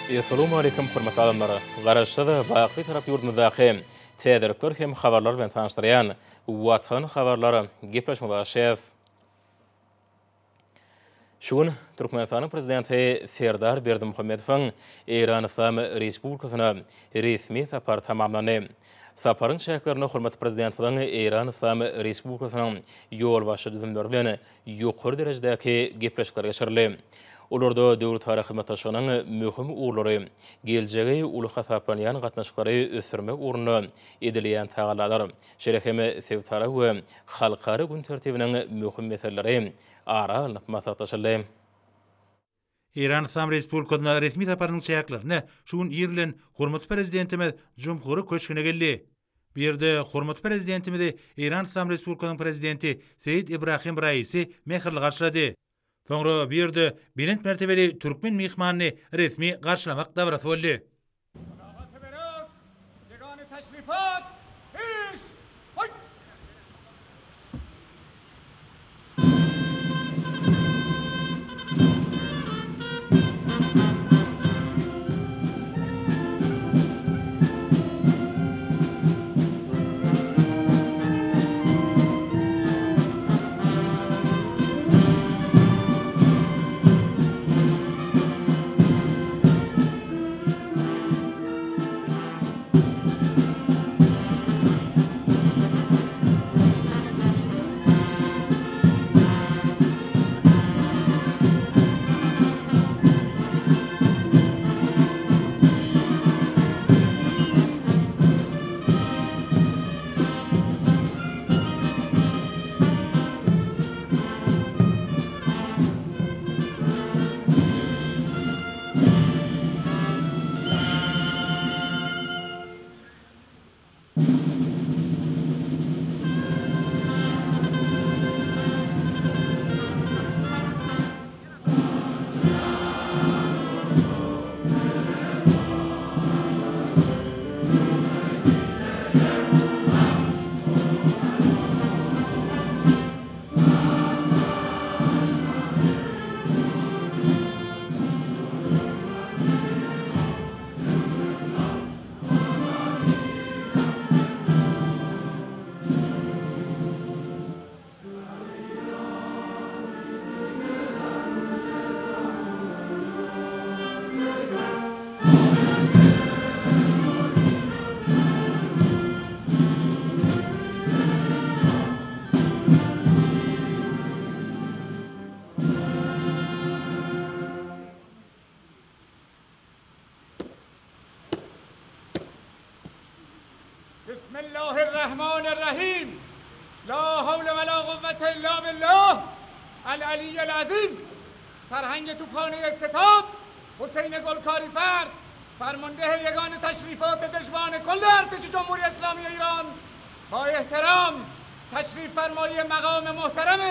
Essalawmaleýkim hormatly adamlar! Garaşsyz, baky Bitarap ýurdumyzdaky täzelikler hem habarlar bilen tanyşdyrýan Watan habarlar gepleşigimize başlaýarys. Şu gün Türkmenistanyň Prezidenti Serdar Berdimuhamedowyň Eýran Yslam Respublikasyna resmi sapary tamamlandy. Saparyň çäklerinde hormatly Prezidentimiziň Eýran Yslam Respublikasynyň ýolbaşçy düzümleri bilen ýokary derejedäki gepleşikler geçirildi. Olarda döwletara hyzmatdaşlygynyň möhüm ugurlary, geljegi uly hasaplanýan gatnaşyklary ösdürmek ugrunda edilýän tagallalar, şeýle hem sebitara we halkara gün tertibiniň möhüm meseleleri ara alnyp maslahatlaşyldy. Eýran Yslam Respublikasyna resmi saparynyň çäklerinde şu gün ir bilen hormatly Prezidentimiz Jumhuri köşgüne geldi. Bu ýerde hormatly Prezidentimizi Eýran Yslam Respublikasynyň Prezidenti Seýid Ibrahim Raisi mähirli garşylady. Soňra bu ýerde belent mertebeli türkmen myhmanyny resmi garşylamak dabarasy boldy. Bismillahirrahmanirrahim. La havle ve la kuvvete illa billah. El aliyyel azim. Serheng Tophane Setad Hüseyin Golkari Ferd فرمانده یگان تشریفات دژبان کل ارتش جمهوری اسلامی ایران با احترام تشریف فرمایی مقام محترم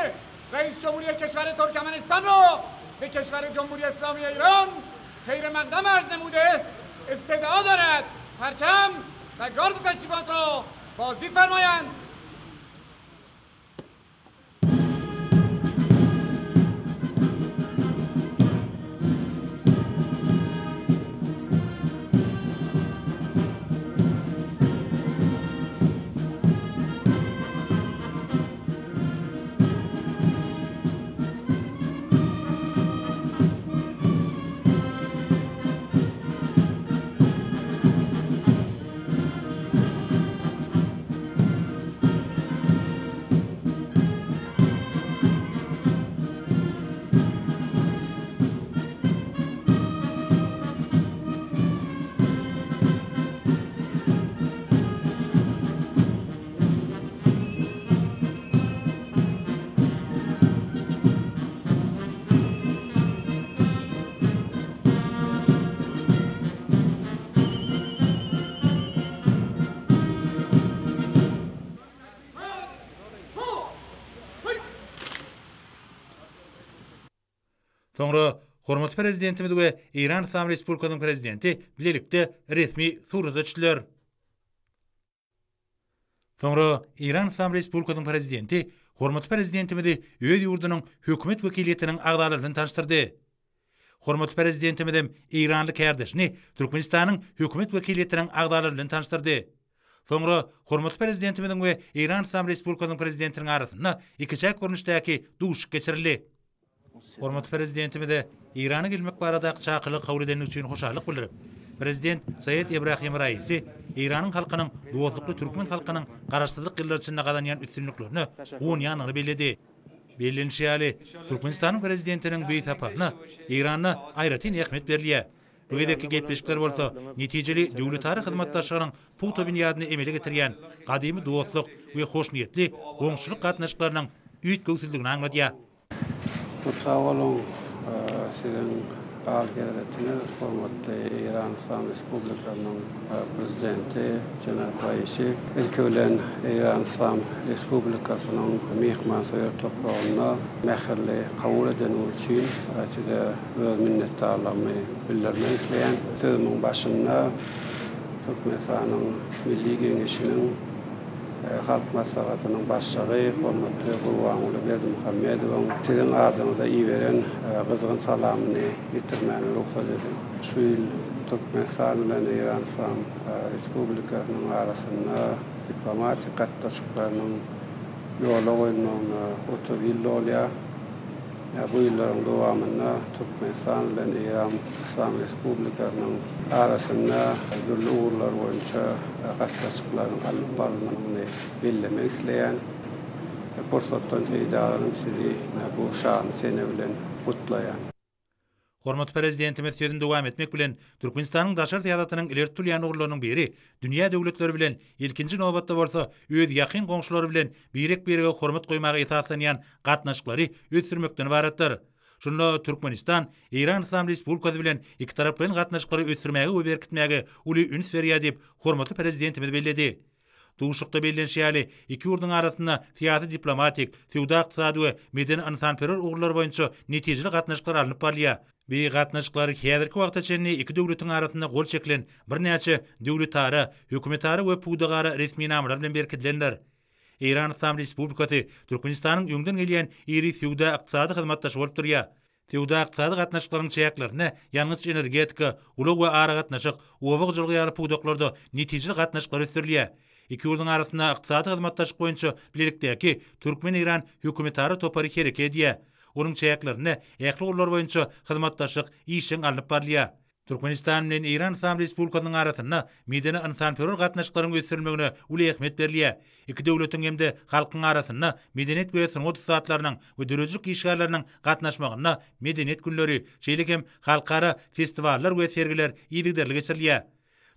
رئیس جمهوری کشور ترکمنستان را به کشور جمهوری اسلامی ایران خیر مقدم عرض نموده استدعا دارد پرچم و گارد تشریفات را بازدید فرمایند. Soňra hormatly Prezidentimiz we Eýran Yslam Respublikasynyň Prezidenti bilelikde resmi surata düşdüler. Soňra Eýran Yslam Respublikasynyň Prezidenti hormatly Prezidentimizi öz ýurdunyň Hökümet wekiliýetiniň agzalary bilen tanyşdyrdy. Hormatly Prezidentimiz hem eýranly kärdeşini Türkmenistanyň Hökümet wekiliýetiniň agzalary bilen tanyşdyrdy. Soňra hormatly Prezidentimiziň we Eýran Yslam Respublikasynyň Prezidentiniň arasynda ikiçäk görnüşdäki duşuşyk geçirildi. Hormatly Prezidentimize Eýrana gelmek baradaky çakylygy kabul edendigi üçin hoşallyk bildirip, Prezident Saýed Ebrahim Raisi Eýranyň halkynyň dostlukly türkmen halkynyň Garaşsyzlyk ýyllary içinde gazanýan üstünliklerine guwanýandygyny belledi. Bellenişi ýaly, Türkmenistanyň Prezidentiniň bu saparyna Eýranda aýratyn ähmiýet berilýär. Bu gezekki gepleşikler bolsa netijeli döwletara hyzmatdaşlygynyň pugta binýadyny emele getirýän gadymy dostluk we hoşniýetli goňşuçylyk gatnaşyklarynyň üýtgewsizligini aňladýar. Köp sag boluň, Siziň Alyhezretiňiz, hormatly Eýran Yslam Respublikasynyň Prezidenti jenap Raisi. Ilki bilen, Eýran Yslam Respublikasynyň myhmansöýer topragynda mähirli kabul edeniňiz üçin Size öz minnetdarlygymy bildirmek isleýän. Sözümiň başynda Türkmenistanyň Milli Geňeşiniň Halk Maslahatynyň Başlygy hormatly Gurbanguly Berdimuhamedowyň Siziň adyňyza iberen gyzgyn salamyny ýetirmäne rugsat ediň. Şu ýyl Türkmenistan bilen Eýran Yslam Respublikasynyň arasynda diplomatik gatnaşyklarynyň ýola goýulmagyna 30 ýyl dolýar. Bu ýyllaryň dowamynda Türkmenistan bilen Eýran Yslam Respublikasynyň arasynda dürli ugurlar boýunça gatnaşyklaryň alnyp barylmagyny bellemek isleýän. Pursatdan peýdalanyp sizi bu şanly sene bilen gutlaýan. Hormatly Prezidentimiz sözüni dowam etmek bilen, Türkmenistanyň daşary syýasatynyň ileri tutulýan ugurlarynyň biri dünýä döwletleri bilen, ilkinji nobatda bolsa, öz ýakyn goňşulary bilen birek-birege hormat goýmaga esaslanýan gatnaşyklary ösdürmekden ybaratdyr. Şunda Türkmenistan Eýran Yslam Respublikasy bilen ikitaraplaýyn gatnaşyklary ösdürmäge we berkitmäge uly üns berýär diýip, hormatly Prezidentimiz belledi. Duşuşykda bellenişi ýaly, iki ýurduň arasynda syýasy-diplomatik, söwda-ykdysady we medeni-ynsanperwer ugurlar boýunça netijeli gatnaşyklar alnyp barylýar. Bu gatnaşyklar häzirki wagta çenli iki döwletiň arasynda gol çekilen birnäçe döwletara, hökümetara we pudagara resminamalar bilen berkidilendir. Eýran Yslam Respublikasy Türkmenistanyň öňden gelýän iri söwda-ykdysady hyzmatdaşy bolup durýar. Söwda-ykdysady gatnaşyklaryň çäklerinde ýangyç-energetika, ulag we aragatnaşyk, oba hojalygy ýaly pudaklarda netijeli gatnaşyklar ösdürilýär. Iki ýurduň arasynda ykdysady hyzmatdaşlyk boýunça bilelikdäki türkmen-eýran hökümetara topary hereket edýär. Onuň çäklerinde ähli ugurlar boýunça hyzmatdaşlyk işjeň alnyp barylýar. Türkmenistan bilen Eýran Yslam Respublikasynyň arasynda medeni-ynsanperwer gatnaşyklaryň ösdürilmegine uly ähmiýet berilýär. Iki döwletiň hem-de halkyň arasynda medeniýet we sungat ussatlarynyň we döredijilik işgärleriniň gatnaşmagynda Medeniýet günleri, şeýle hem halkara festiwallar we sergiler yzygiderli geçirilýär.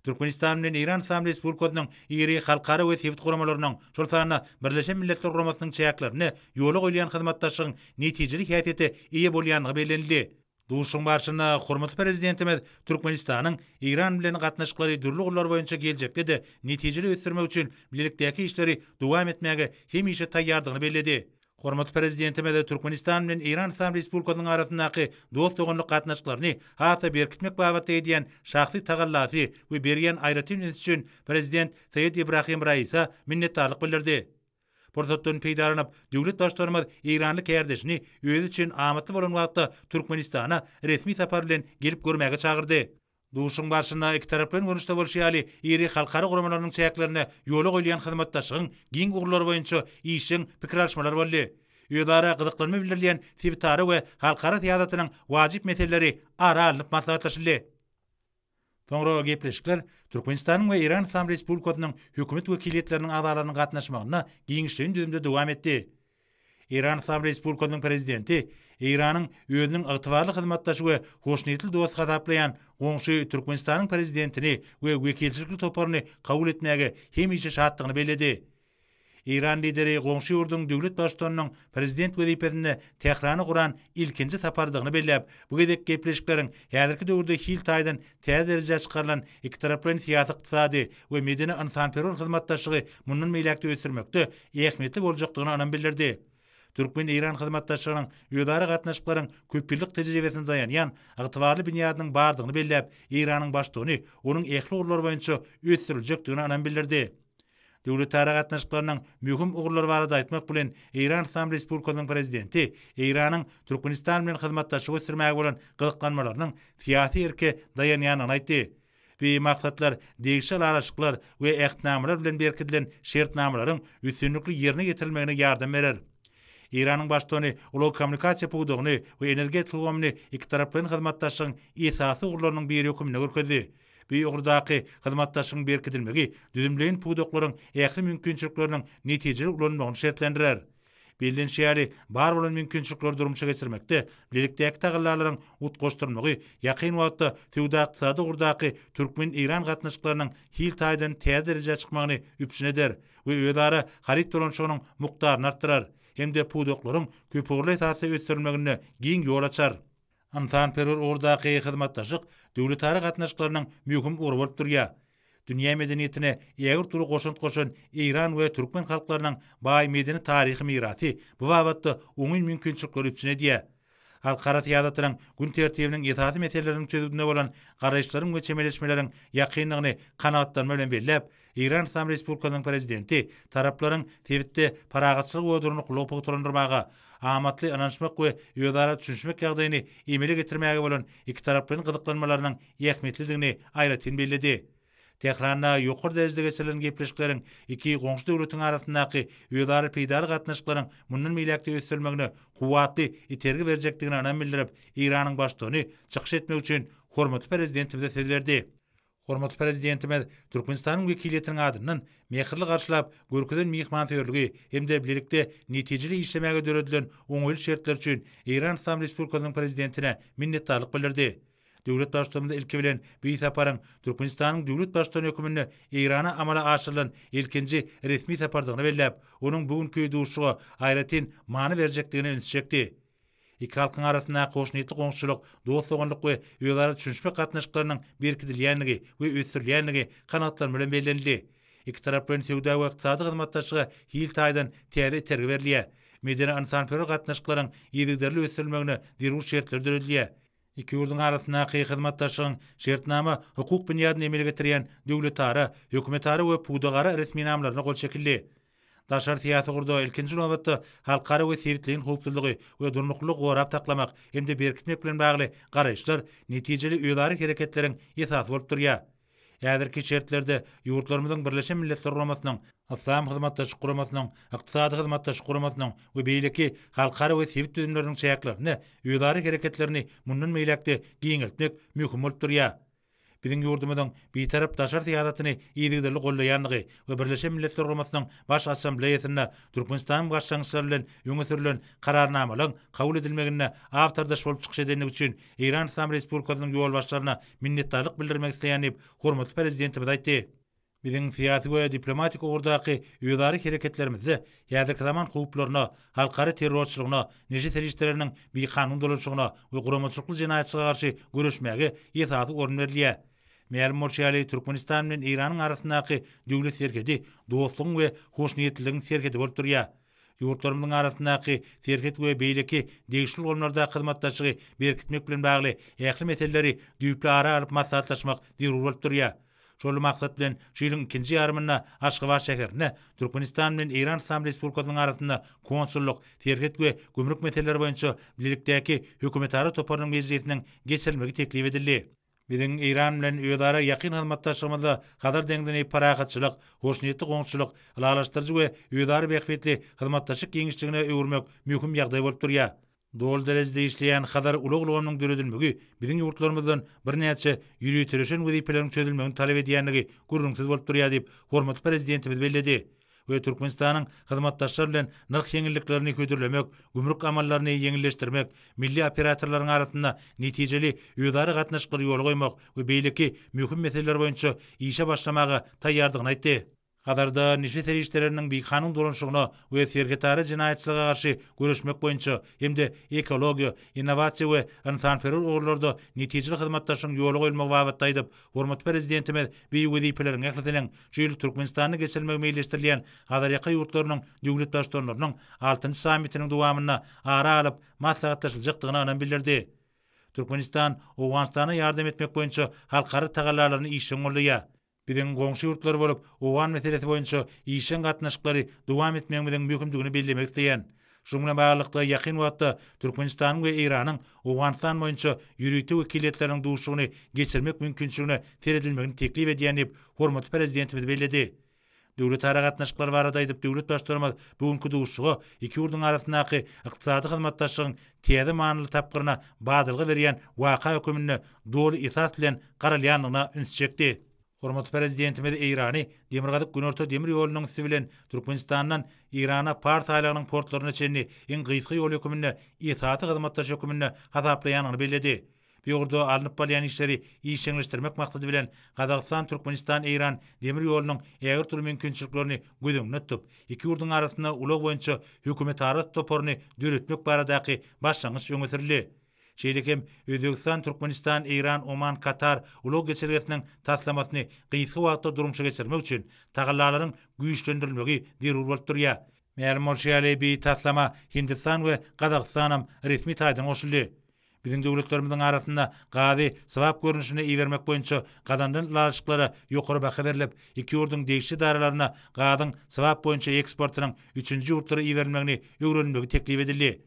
Türkmenistan bilen Eýran Yslam Respublikasynyň iri halkara we sebit guramalarynyň, şol sanda Birleşen Milletler Guramasynyň çäklerinde ýola goýulýan hyzmatdaşlygyň netijeli häsiýete eýe bolýandygy bellenildi. Duşuşygyň barşynda hormatly Prezidentimiz Türkmenistanyň Eýran bilen gatnaşyklary dürli ugurlar boýunça geljekde-de netijeli ösdürmek üçin bilelikdäki işleri dowam etmäge hemişe taýýardygyny belledi. Hormatly Prezidentimiz Türkmenistan bilen Eýran Yslam Respublikasynyň arasyndaky dost-doganlyk gatnaşyklaryny has-da berkitmek babatda edýän şahsy tagallasy we berýän aýratyn ünsi üçin Prezident Seýed Ibrahim Raisa minnetdarlyk bildirdi. Pursatdan peýdalanyp, döwlet Baştutanymyz eýranly kärdeşini özi üçin amatly bolan wagtda Türkmenistana resmi sapar bilen gelip görmäge çagyrdy. Duşuşygyň barşynda ikitaraplaýyn görnüşde bolşy ýaly, iri halkara guramalarynyň çäklerinde ýola goýulýan hyzmatdaşlygyň giň ugurlary boýunça işjeň pikir alyşmalar boldy. Özara gyzyklanma bildirilýän sebitara we halkara syýasatynyň wajyp meseleleri ara alnyp maslahatlaşyldy. Soňra gepleşikler Türkmenistanyň we Eýran Yslam Respublikasynyň hökümet wekiliýetleriniň agzalarynyň gatnaşmagynda giňişleýin düzümde dowam etdi. Eýran Yslam Respublikasynyň Prezidenti Eýranyň özüniň ygtybarly hyzmatdaşy we hoşniýetli dosty hasaplaýan goňşy Türkmenistanyň Prezidentini we wekilçilikli toparyny kabul etmäge hemişe şatdygyny belledi. Eýran Lideri goňşy ýurduň döwlet Baştutanynyň prezident wezipesinde Tährana guran ilkinji saparydygyny belläp, bu gezek gepleşikleriň häzirki döwürde hil taýdan täze derejä çykarylan ikitaraplaýyn syýasy-ykdysady we medeni-ynsanperwer hyzmatdaşlygy mundan beýläk-de ösdürmekde ähmiýetli boljakdygyna ynam bildirdi. Türkmen-eýran hyzmatdaşlygynyň özara gatnaşyklaryň köpýyllyk tejribesine daýanýan ygtybarly binýadynyň bardygyny belläp, Eýranyň Baştutany onuň ähli ugurlar boýunça ösdüriljekdigine ynam bildirdi. Döwletara gatnaşyklarynyň möhüm ugurlary barada aýtmak bilen, Eýran Yslam Respublikasynyň Prezidenti Eýranyň Türkmenistan bilen hyzmatdaşlygy ösdürmäge bolan gyzyklanmalarynyň syýasy erke daýanýandygyny aýtdy. Bu maksatlar degişli ylalaşyklar we ähtnamalar bilen berkidilen şertnamalaryň üstünlikli ýerine ýetirilmegine ýardam berer. Eýranyň Baştutany ulag-kommunikasiýa pudagyny we energetika ulgamyny ikitaraplaýyn hyzmatdaşlygyň esasy ugurlarynyň biri hökmünde görkezdi. Bu ugurdaky hyzmatdaşlygyň berkidilmegi düzümleýin pudaklaryň ähli mümkinçilikleriniň netijeli ulanylmagyny şertlendirer. Bellenişi ýaly, bar bolan mümkinçilikleri durmuşa geçirmekde bilelikdäki tagallalaryň utgaşdyrylmagy ýakyn wagtda söwda-ykdysady ugurdaky türkmen-eýran gatnaşyklarynyň hil taýdan täze derejä çykmagyny üpjün eder we özara haryt dolanyşygynyň mukdaryny artdyrar hem-de pudaklaryň köpugurly esasda ösdürilmeginde giň ýol açar. Ynsanperwer ugurdaky hyzmatdaşlyk döwletara gatnaşyklarynyň möhüm ugry bolup durýar. Dünýä medeniýetine ägirt uly goşant goşan eýran we türkmen halklarynyň baý medeni-taryhy mirasy bu babatda oňyn mümkinçilikleri üpjün edýär. Halkara syýasatynyň gün tertibiniň esasy meseleleriniň çözgüdinde bolan garaýyşlaryň we çemeleşmeleriň ýakynlygyny kanagatlanma bilen belläp, Eýran Yslam Respublikasynyň Prezidenti taraplaryň sebitde parahatçylygy we durnuklylygy pugtalandyrmaga, amatly ynanyşmak we özara düşünişmek ýagdaýyny emele getirmäge bolan ikitaraplaýyn gyzyklanmalarynyň ähmiýetlidigini aýratyn belledi. Tähranda ýokary derejede geçirilen gepleşikleriň iki goňşy döwletiň arasyndaky özara peýdaly gatnaşyklaryň mundan beýläk-de ösdürilmegine kuwwatly itergi berjekdigine ynam bildirip, Eýranyň Baştutany çykyş etmek üçin hormatly Prezidentimize söz berdi. Hormatly Prezidentimiz Türkmenistanyň wekiliýetiniň adyndan mähirli garşylap, görkezen myhmansöýerligi hem-de bilelikde netijeli işlemäge döredilen oňaýly şertler üçin Eýran Yslam Respublikasynyň Prezidentine minnetdarlyk bildirdi. Döwlet Baştutanymyz ilki bilen bu saparyň Türkmenistanyň döwlet Baştutany hökmünde Eýrana amala aşyrylan ilkinji resmi sapardygyny belläp, onuň bu günki duşuşyga aýratyn many berjekdigine ünsi çekdi. Iki halkyň arasyndaky hoşniýetli goňşuçylyk, dost-doganlyk we özara düşünişmek gatnaşyklarynyň berkidilýändigi we ösdürilýändigi kanagatlanma bilen bellenildi. Ikitaraplaýyn söwda we ykdysady hyzmatdaşlyga hil taýdan täze itergi berilýär. Medeni-ynsanperwer gatnaşyklaryň yzygiderli ösdürilmegine zerur şertler döredilýär. Iki ýurduň arasyndaky hyzmatdaşlygyň şertnama-hukuk binýadyny emele getirýän döwletara, hökümetara we pudagara resminamalaryna gol çekildi. Daşary syýasy ugurda ilkinji nobatda halkara we sebitleýin howpsuzlygy we durnuklylygy gorap saklamak hem-de berkitmek bilen bagly garaýyşlar netijeli özara hereketleriň esasy bolup durýar. Häzirki şertlerde ýurtlarymyzyň Birleşen Milletler Guramasynyň, Yslam Hyzmatdaşlyk Guramasynyň, Ykdysady Hyzmatdaşlyk Guramasynyň we beýleki halkara we sebit düzümleriniň çäklerinde özara hereketlerini mundan beýläk-de giňeltmek möhüm bolup durýar. Biziň ýurdumyzyň Bitarap daşary syýasatyny yzygiderli goldaýandygy we Birleşen Milletler Guramasynyň Baş Assambleýasynda Türkmenistanyň başlangyçlary bilen öňe sürlen Kararnamalaryň kabul edilmeginde awtordaş bolup çykyş edendigi üçin Eýran Yslam Respublikasynyň ýolbaşçylaryna minnetdarlyk bildirmek isleýän diýip, hormatly Prezidentimiz aýtdy. Biziň syýasy we diplomatik ugurdaky özara hereketlerimizde häzirki zaman howplaryna, halkara terrorçylygyna, neşe serişdeleriniň bikanun dolanyşygyna we guramaçylykly jenaýatçylyga garşy göreşmäge esasy orun berilýär. Mälim bolşy ýaly, Türkmenistan bilen Eýranyň arasyndaky döwlet serhedi dostlugyň we hoşniýetliligiň serhedi bolup durýar. Ýurtlarymyzyň arasyndaky serhet we beýleki degişli ulgamlardaky hyzmatdaşlygy berkitmek bilen bagly ähli meseleleri düýpli ara alyp maslahatlaşmak zerur bolup durýar. Şol maksat bilen, şu ýylyň ikinji ýarymynda Aşgabat şäherinde Türkmenistan bilen Eýran Yslam Respublikasynyň arasynda konsullyk, serhet we gümrük meseleleri boýunça bilelikdäki hökümetara toparynyň mejlisiniň geçirilmegi teklip edildi. Biziň Eýran bilen özara ýakyn hyzmatdaşlygymyzda Hazar deňzini parahatçylyk, hoşniýetli goňşuçylyk, ylalaşdyryjy we özara bähbitli hyzmatdaşlyk giňişligine öwürmek möhüm ýagdaý bolup durýar. Doly derejede işleýän Hazar ulag ulgamynyň döredilmegi biziň ýurtlarymyzdan birnäçe ýöriteleşen wezipeleriň çözülmegini talap edýändigi gürrüňsiz bolup durýar diýip, hormatly Prezidentimiz belledi. we Türkmenistanyň hyzmatdaşlar bilen nyrh ýeňilliklerini hödürlemek, gümrük amallaryny ýeňilleşdirmek, milli operatorlaryň arasynda netijeli özara gatnaşyklary ýola goýmak we beýleki möhüm meseleler boýunça işe başlamaga taýýardygyny aýtdy. Hazarda neşe serişdeleriniň bikanun dolanyşygyna we serhetara jenaýatçylyga garşy göreşmek boýunça hem-de ekologiýa, innowasiýa we ynsanperwer ugurlarda netijeli hyzmatdaşlygyň ýola goýulmagy babatda aýdyp, Hormatly Prezidentimiz bu wezipeleriň ählisiniň şu ýyl Türkmenistanda geçirilmegi meýilleşdirilýän Hazarýaka ýurtlarynyň döwlet Baştutanlarynyň altynjy sammitiniň dowamynda ara alyp maslahatlaşyljakdygyna ynam bildirdi. Türkmenistan Owganystana ýardam etmek boýunça halkara tagallalaryny işjeň goldaýar. Biziň goňşy ýurtlar bolup, owgan meselesi boýunça işjeň gatnaşyklary dowam etmegimiziň möhümdigini bellemek isleýän. Şunuň bilen baglylykda, ýakyn wagtda Türkmenistanyň we Eýranyň Owganystan boýunça ýörite wekiliýetleriniň duşuşygyny geçirmek mümkinçiligine seredilmegini teklip edýän diýip, hormatly Prezidentimiz belledi. Döwletara gatnaşyklar barada aýdyp, döwlet Baştutanymyz bu günki duşuşyga iki ýurduň arasyndaky ykdysady hyzmatdaşlygyň täze manyly tapgyryna badalga berýän waka höküminde doly esas bilen garalýandygyna ünsi çekdi. Hormatly Prezidentimiz Eýrany Demirgazyk-Günorta demir ýolunyň üsti bilen Türkmenistandan Eýrana Pars aýlagynyň portlaryna çenli iň gysga ýol höküminde esasy hyzmatdaş höküminde hasaplaýandygyny belledi. Bu ugurda alnyp barylýan işleri işjeňleşdirmek maksady bilen, Gazagystan-Türkmenistan-Eýran demir ýolunyň ägirt uly mümkinçiliklerini göz öňünde tutup, iki ýurduň arasynda ulag boýunça hökümetara toparyny döretmek baradaky başlangyç öňe sürüldi. Şeýle hem Özbegistan-Türkmenistan-Eýran-Oman-Katar ulag geçelgesiniň taslamasyny gysga wagtda durmuşa geçirmek üçin tagallalaryň güýçlendirilmegi zerur bolup durýar. Mälim bolşy ýaly, bu taslama Hindistan we Gazagystanam resmi taýdan goşuldy. Biziň döwletlerimiziň arasynda gazy swap görnüşinde ibermek boýunça gazanylan ylalaşyklara ýokary baha berlip, iki ýurduň degişli edaralaryna gazyň swap boýunça eksportynyň üçünji ýurtlara iberilmegini öwrenilmegi teklip edildi.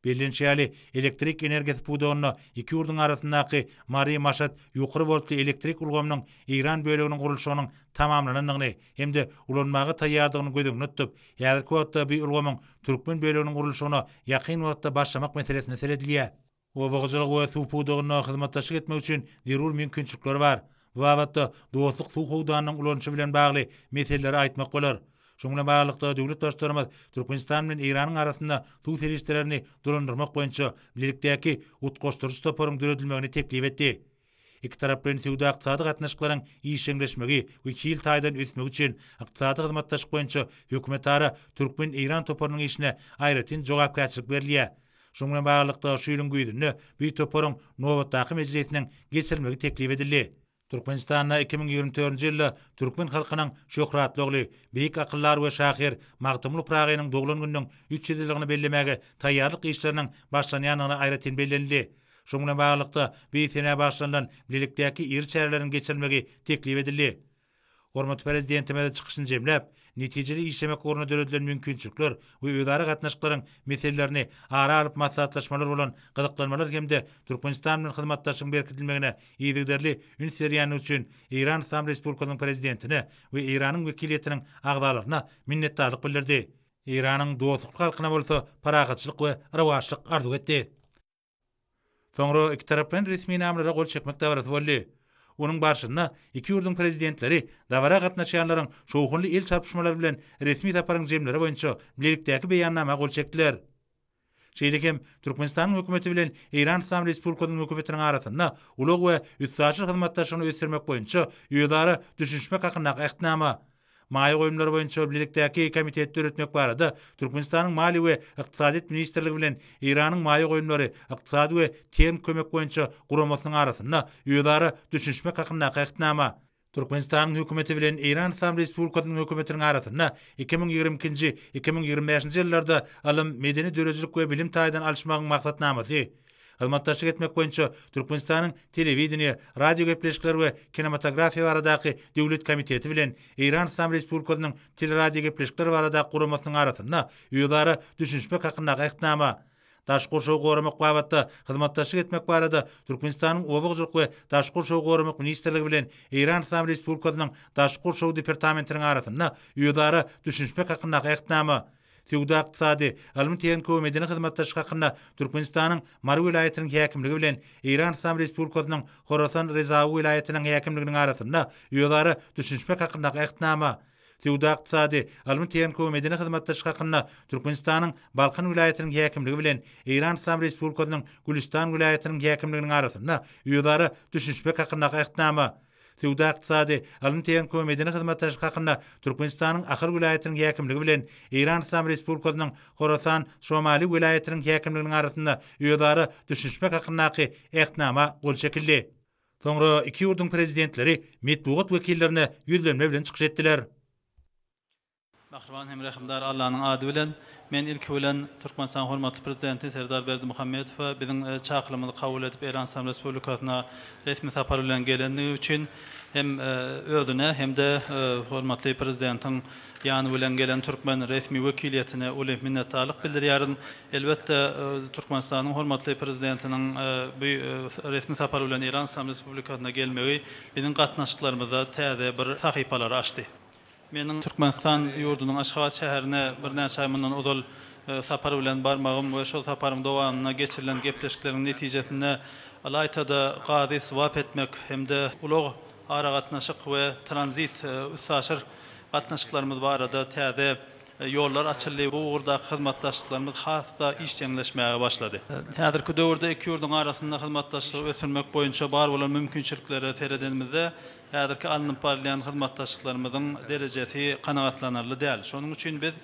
Bellenişi ýaly, elektrik energiýasy pudagynda iki ýurduň arasyndaky Mary-Maşat ýokary woltly elektrik ulgamynyň Eýran böleginiň gurluşygynyň tamamlanandygyny hem-de ulanmaga taýýardygyny göz öňünde tutup, Häzirki wagtda bu ulgamyň türkmen böleginiň gurluşygyna ýakyn wagtda başlamak meselesine seredilýär. Oba hojalygy we suw pudagynda hyzmatdaşlyk etmek üçin zerur mümkinçilikler bar. Bu babatda Dostluk suw howdanynyň ulanyşy bilen bagly meseleleri aýtmak bolar. Şunuň bilen baglylykda, döwlet Baştutanymyz Türkmenistan bilen Eýranyň arasynda suw serişdelerini dolandyrmak boýunça bilelikdäki utgaşdyryjy toparyň döredilmegini teklip etdi. Ikitaraplaýyn söwda-ykdysady gatnaşyklaryň işjeňleşmegi we hil taýdan ösmegi üçin ykdysady hyzmatdaşlyk boýunça hökümetara türkmen-eýran toparynyň işine aýratyn jogapkärçilik berilýär. Şunuň bilen baglylykda, şu ýylyň güýzünde bu toparyň nobatdaky mejlisiniň geçirilmegi teklip edildi. Türkmenistanda 2024-nji ýylda türkmen halkynyň şöhratly ogly, beýik akyldar we şahyr Magtymguly Pyragynyň doglan gününiň 300 ýyllygyny bellemäge taýýarlyk işleriniň başlanýandygyny aýratyn bellenildi. Şunuň bilen baglylykda, bu senä bagyşlanylan bilelikdäki iri çäreleriň geçirilmegi teklip edildi. Hormatly Prezidentimiz çykyşyny jemläp, netijeli işlemek ugrunda döredilen mümkinçilikler we özara gatnaşyklaryň meselelerini ara alyp maslahatlaşmalar bolan gyzyklanmalar hem-de Türkmenistan bilen hyzmatdaşlygyň berkidilmegine yzygiderli üns berýändigi üçin Eýran Yslam Respublikasynyň Prezidentine we Eýranyň wekiliýetiniň agzalaryna minnetdarlyk bildirdi. Eýranyň dostlukly halkyna bolsa parahatçylyk we rowaçlyk arzuw etdi. Soňra ikitaraplaýyn resminamalara gol çekmek dabarasy boldy. Onuň barşynda iki ýurduň Prezidentleri dabara gatnaşýanlaryň şowhunly el çarpyşmalary bilen resmi saparyň jemleri boýunça bilelikdäki Beýannama gol çekdiler. Şeýle hem Türkmenistanyň Hökümeti bilen Eýran Yslam Respublikasynyň Hökümetiniň arasynda ulag we üstaşyr hyzmatdaşlygyny ösdürmek boýunça özara düşünişmek hakyndaky Ähtnama, Maýa goýumlary boýunça bilelikdäki komiteti döretmek barada Türkmenistanyň Maliýe we ykdysadyýet ministrligi bilen Eýranyň Maýa goýumlary, ykdysady we tehniki kömek boýunça guramasynyň arasynda özara düşünişmek hakyndaky Ähtnama. Türkmenistanyň Hökümeti bilen Eýran Yslam Respublikasynyň Hökümetiniň arasynda 2022-nji, 2025-nji ýyllarda ylym, medeni-döredijilik we bilim taýdan alyşmagyň maksatnamasy. Hyzmatdaşlyk etmek boýunça Türkmenistanyň Telewideniýe, radiogepleşikler we kinematografiýa baradaky döwlet komiteti bilen Eýran Yslam Respublikasynyň Teleradiogepleşikler baradaky guramasynyň arasynda özara düşünişmek hakyndaky Ähtnama, Daşky gurşawy goramak babatda hyzmatdaşlyk etmek barada Türkmenistanyň Oba hojalyk we daşky gurşawy goramak ministrligi bilen Eýran Yslam Respublikasynyň Daşky gurşaw departamentiniň arasynda özara düşünişmek hakyndaky Ähtnama, Söwda-ykdysady, ylmy-tehniki we medeni hyzmatdaşlyk hakynda Türkmenistanyň Mary welaýatynyň häkimligi bilen Eýran Yslam Respublikasynyň Horasan Rezawy welaýatynyň häkimliginiň arasynda özara düşünişmek hakyndaky Ähtnama, Söwda-ykdysady, ylmy-tehniki we medeni hyzmatdaşlyk hakynda Türkmenistanyň Balkan welaýatynyň häkimligi bilen Eýran Yslam Respublikasynyň Gülüstan welaýatynyň häkimliginiň arasynda özara düşünişmek hakyndaky Ähtnama, Söwda-ykdysady, ylym-tehniki we medeni hyzmatdaşlyk hakynda Türkmenistanyň Ahal welaýatynyň häkimligi bilen Eýran Yslam Respublikasynyň Horasan Şomali welaýatynyň häkimliginiň arasynda özara düşünişmek hakyndaky Ähtnama gol çekildi. Soňra iki ýurduň Prezidentleri metbugat wekillerine ýüzlenme bilen çykyş etdiler. Mähriban hem rehimdar Allanyň ady bilen, men ilki bilen Türkmenistanyň hormatly Prezidenti Serdar Berdimuhamedowa biziň çakylygymyzy kabul edip Eýran Yslam Respublikasyna resmi sapar bilen gelendigi üçin hem özüne hem-de hormatly Prezidentiň ýany bilen gelen türkmen resmi wekiliýetine uly minnetdarlyk bildirýärin. Elbetde, Türkmenistanyň hormatly Prezidentiniň bu resmi sapar bilen Eýran Yslam Respublikasyna gelmegi biziň gatnaşyklarymyzda täze bir sahypalary açdy. Meniň Türkmenistan ýurdunyň Aşgabat şäherine birnäçe aý mundan ozal sapar bilen barmagym we şol saparyň dowamynda geçirilen gepleşikleriň netijesinde ylaýta-da gazy swap etmek hem-de ulag aragatnaşyk we tranzit üstaşyr gatnaşyklarymyz barada täze ýollar açyldy. Bu ugurdaky hyzmatdaşlyklarymyz has-da işjeňleşmäge başlady. Häzirki döwürde iki ýurduň arasynda hyzmatdaşlygy ösdürmek boýunça bar bolan mümkinçiliklere seredenimizde, Häzirki alnyp barylýan hyzmatdaşlyklarymyzyň derejesi kanagatlanarly däl. Şonuň üçin biz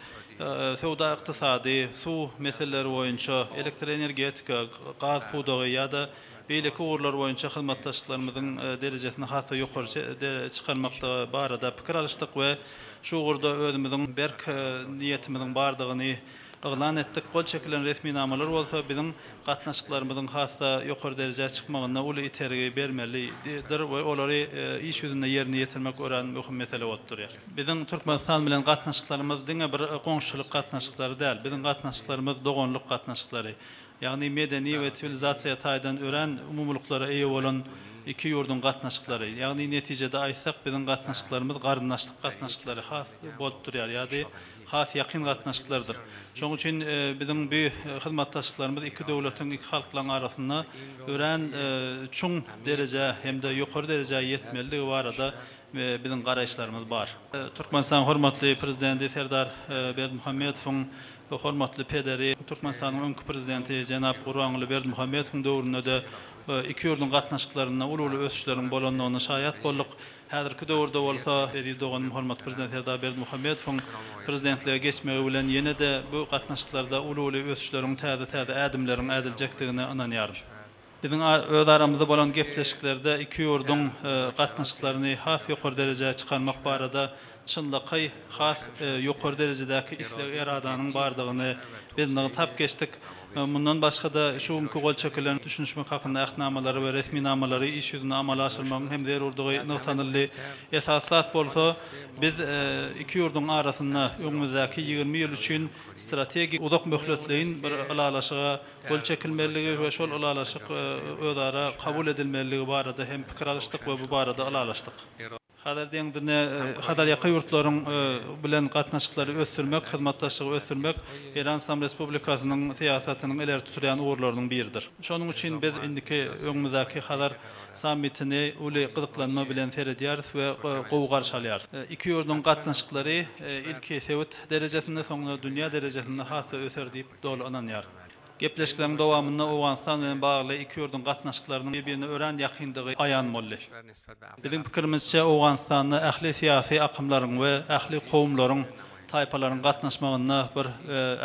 söwda-ykdysady, suw meseleleri boýunça, elektroenergetika, gaz pudagy ýa-da beýleki ugurlar boýunça hyzmatdaşlyklarymyzyň derejesini has-da ýokary çykarmak barada pikir alyşdyk we şu ugurda özümiziň berk niýetimiziň bardygyny yglan etdik. Gol çekilen resminamalar bolsa biziň gatnaşyklarymyzyň has-da ýokary derejä çykmagynda uly itergi bermelidir we olary iş ýüzünde ýerine ýetirmek örän möhüm mesele bolup durýar. Biziň Türkmenistan bilen gatnaşyklarymyz diňe bir goňşuçylyk gatnaşyklary däl, biziň gatnaşyklarymyz doganlyk gatnaşyklary. Ýagny medeni we siwilizasiýa taýdan örän umumylyklara eýe bolan iki ýurduň gatnaşyklary. Ýagny netijede aýtsak biziň gatnaşyklarymyz garyndaşlyk gatnaşyklary has bolup durýar ýa-da has ýakyn gatnaşyklardyr. Şonuň üçin biziň bu hyzmatdaşlyklarymyz iki döwletiň, iki halklaryň arasynda örän çuň derejä hem-de ýokary derejä ýetmelidigi barada biziň garaýyşlarymyz bar. Türkmenistanyň hormatly Prezidenti Serdar Berdimuhamedowyň hormatly pederi, Türkmenistanyň öňki Prezidenti jenap Gurbanguly Berdimuhamedowyň döwründe-de iki ýurduň gatnaşyklarynda uly-uly ösüşleriň bolandygyna şaýat bolduk. Häzirki döwürde bolsa, eziz doganym hormatly Prezident Serdar Berdimuhamedowyň Prezidentlige geçmegi bilen ýene-de bu gatnaşyklarda uly-uly ösüşleriň, täze-täze ädimleriň ädiljekdigine ynanýaryn. Biziň öz aramyzda bolan gepleşiklerde iki ýurduň gatnaşyklaryny has ýokary derejä çykarmak barada çynlakaý, has ýokary derejedäki isleg-eradanyň bardygyny biz nygtap geçdik. Mundan başga-da, şu günki gol çekilen düşünişmek hakynda ähtnamalary we resminamalary iş ýüzünde amala aşyrmagyň hem zerurdygy nygtanyldy. Esasy zat bolsa, biz iki ýurduň arasynda öňümizdäki 20 ýyl üçin strategik uzak möhletleýin bir ylalaşyga gol çekilmelidigi we şol ylalaşyk özara kabul edilmelidigi barada hem pikir alyşdyk we bu barada ylalaşdyk. Hazar deňzinde Hazarýaka ýurtlaryň bilen gatnaşyklary ösdürmek, hyzmatdaşlygy ösdürmek Eýran Yslam Respublikasynyň syýasatynyň ileri tutulýan ugurlarynyň biridir. Şonuň üçin biz indiki öňümizdäki Hazar sammitini uly gyzyklanma bilen seredýäris we gowy garşy alýarys. Iki ýurduň gatnaşyklary ilki sebit derejesinde, soňra dünýä derejesinde has-da öser diýip doly ynanýaryn. Gepleşikleriň dowamynda Owganystan bilen bagly iki ýurduň gatnaşyklarynyň bir-birine örän ýakyndygy aýan boldy. Biziň pikirimizçe, Owganystanda ähli syýasy akymlaryň we ähli kowumlaryň, taýpalaryň gatnaşmagynda bir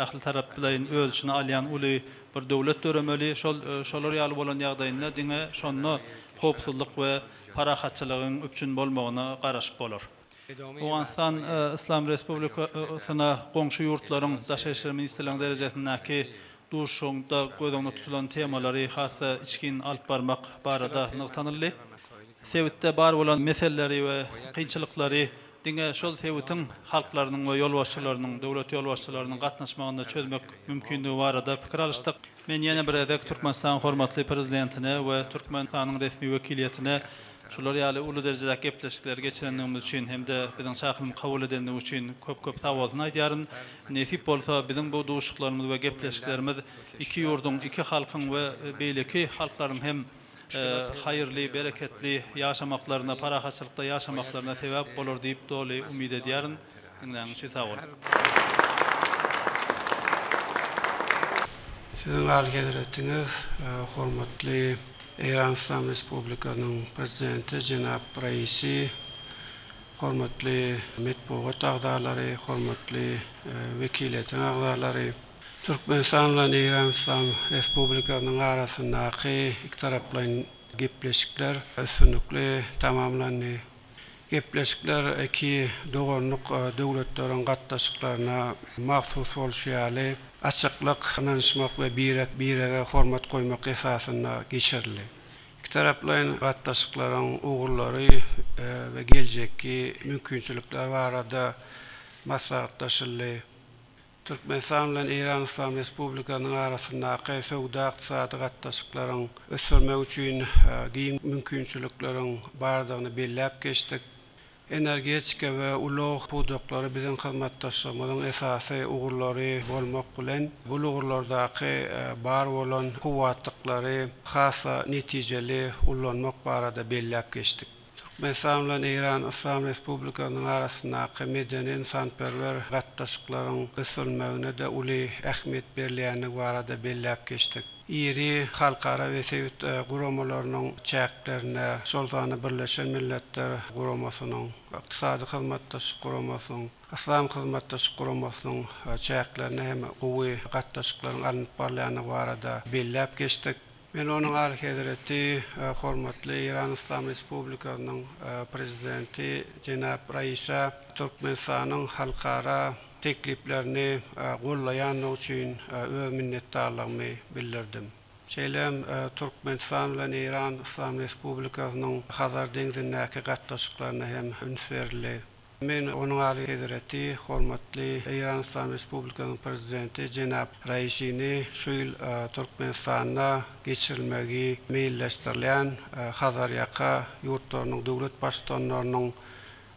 ählitaraplaýyn öz içine alýan uly bir döwlet döremeli. Şol şolar ýaly bolan ýagdaýynda diňe şonda howpsuzlyk we parahatçylygyň üpjün bolmagyna garaşyp bolar. Owganystan Yslam Respublikasyna goňşy ýurtlaryň daşary işler ministrleriniň derejesindäki duşuşygynda göz öňünde tutulan temalary has-da içgin alyp barmak barada nygtanyldy. Sebitde bar bolan meseleleri we kynçylyklary diňe şol sebitiň halklarynyň we ýolbaşçylarynyň, döwlet ýolbaşçylarynyň gatnaşmagynda çözmek mümkindigi barada pikir alyşdyk. Men ýene bir gezek Türkmenistanyň hormatly Prezidentine we Türkmenistanyň resmi wekiliýetine şular ýaly uly derejedäki gepleşikleri geçirendigimiz üçin hem-de biziň çakylymyzy kabul edendigi üçin köp-köp sagbolsun aýdýaryn. Nesip bolsa, biziň bu duşuşyklarymyz we gepleşiklerimiz iki ýurduň, iki halkyň we beýleki halklaryň hem haýyrly, bereketli ýaşamaklaryna, parahatçylykda ýaşamaklaryna sebäp bolar diýip doly umyt edýärin. Diňläniň üçin sag boluň. Siziň Alyhezretiňiz, hormatly Eýran Yslam Respublikasynyň Prezidenti jenap Raisi, hormatly metbugat agzalary, hormatly wekiliýetiň agzalary! Türkmenistan bilen Eýran Yslam Respublikasynyň arasyndaky ikitaraplaýyn gepleşikler üstünlikli tamamlandy. Gepleşikler iki doganlyk döwletleriň gatnaşyklaryna mahsus bolşy ýaly, açyklyk, ynanyşmak we birek-birege hormat goýmak esasynda geçirildi. Ikitaraplaýyn gatnaşyklaryň ugurlary we geljekki mümkinçilikler barada maslahatlaşyldy. Türkmenistan bilen Eýran Yslam Respublikasynyň arasyndaky söwda-ykdysady gatnaşyklaryň ösdürmek üçin giň mümkinçilikleriň bardygyny belläp geçdik. Energetika we ulag pudaklary biziň hyzmatdaşlygymyzyň esasy ugurlary bolmak bilen, bul ugurlardaky bar bolan kuwwatlyklary has-da netijeli ullanmak barada belläp geçdik. Türkmenistan bilen Eýran Yslam Respublikasynyň arasyndaky medeni-ynsanperwer gatnaşyklaryň ösdürilmegine-de uly ähmiýet berilýändigi barada belläp geçdik. Iri halkara we sebit guramalarynyň çäklerinde, şol sanda Birleşen Milletler Guramasynyň, Ykdysady Hyzmatdaşlyk Guramasynyň, Yslam Hyzmatdaşlyk Guramasynyň çäklerinde hem gowy gatnaşyklaryň alnyp barylýandygy barada belläp geçdik. Men Onuň Alyhezreti, hormatly Eýran Yslam Respublikasynyň Prezidenti jenap Raisa Türkmenistanyň halkara tekliplerini gollaýandygy üçin öz minnetdarlygymy bildirdim. Şeýle hem Türkmenistan bilen Eýran Yslam Respublikasynyň Hazar deňzindäki gatnaşyklaryna hem üns berildi. Men Onuň Alyhezreti, hormatly Eýran Yslam Respublikasynyň Prezidenti jenap Raisini şu ýyl Türkmenistanda geçirilmegi meýilleşdirilýän Hazarýaka ýurtlarynyň döwlet Baştutanlarynyň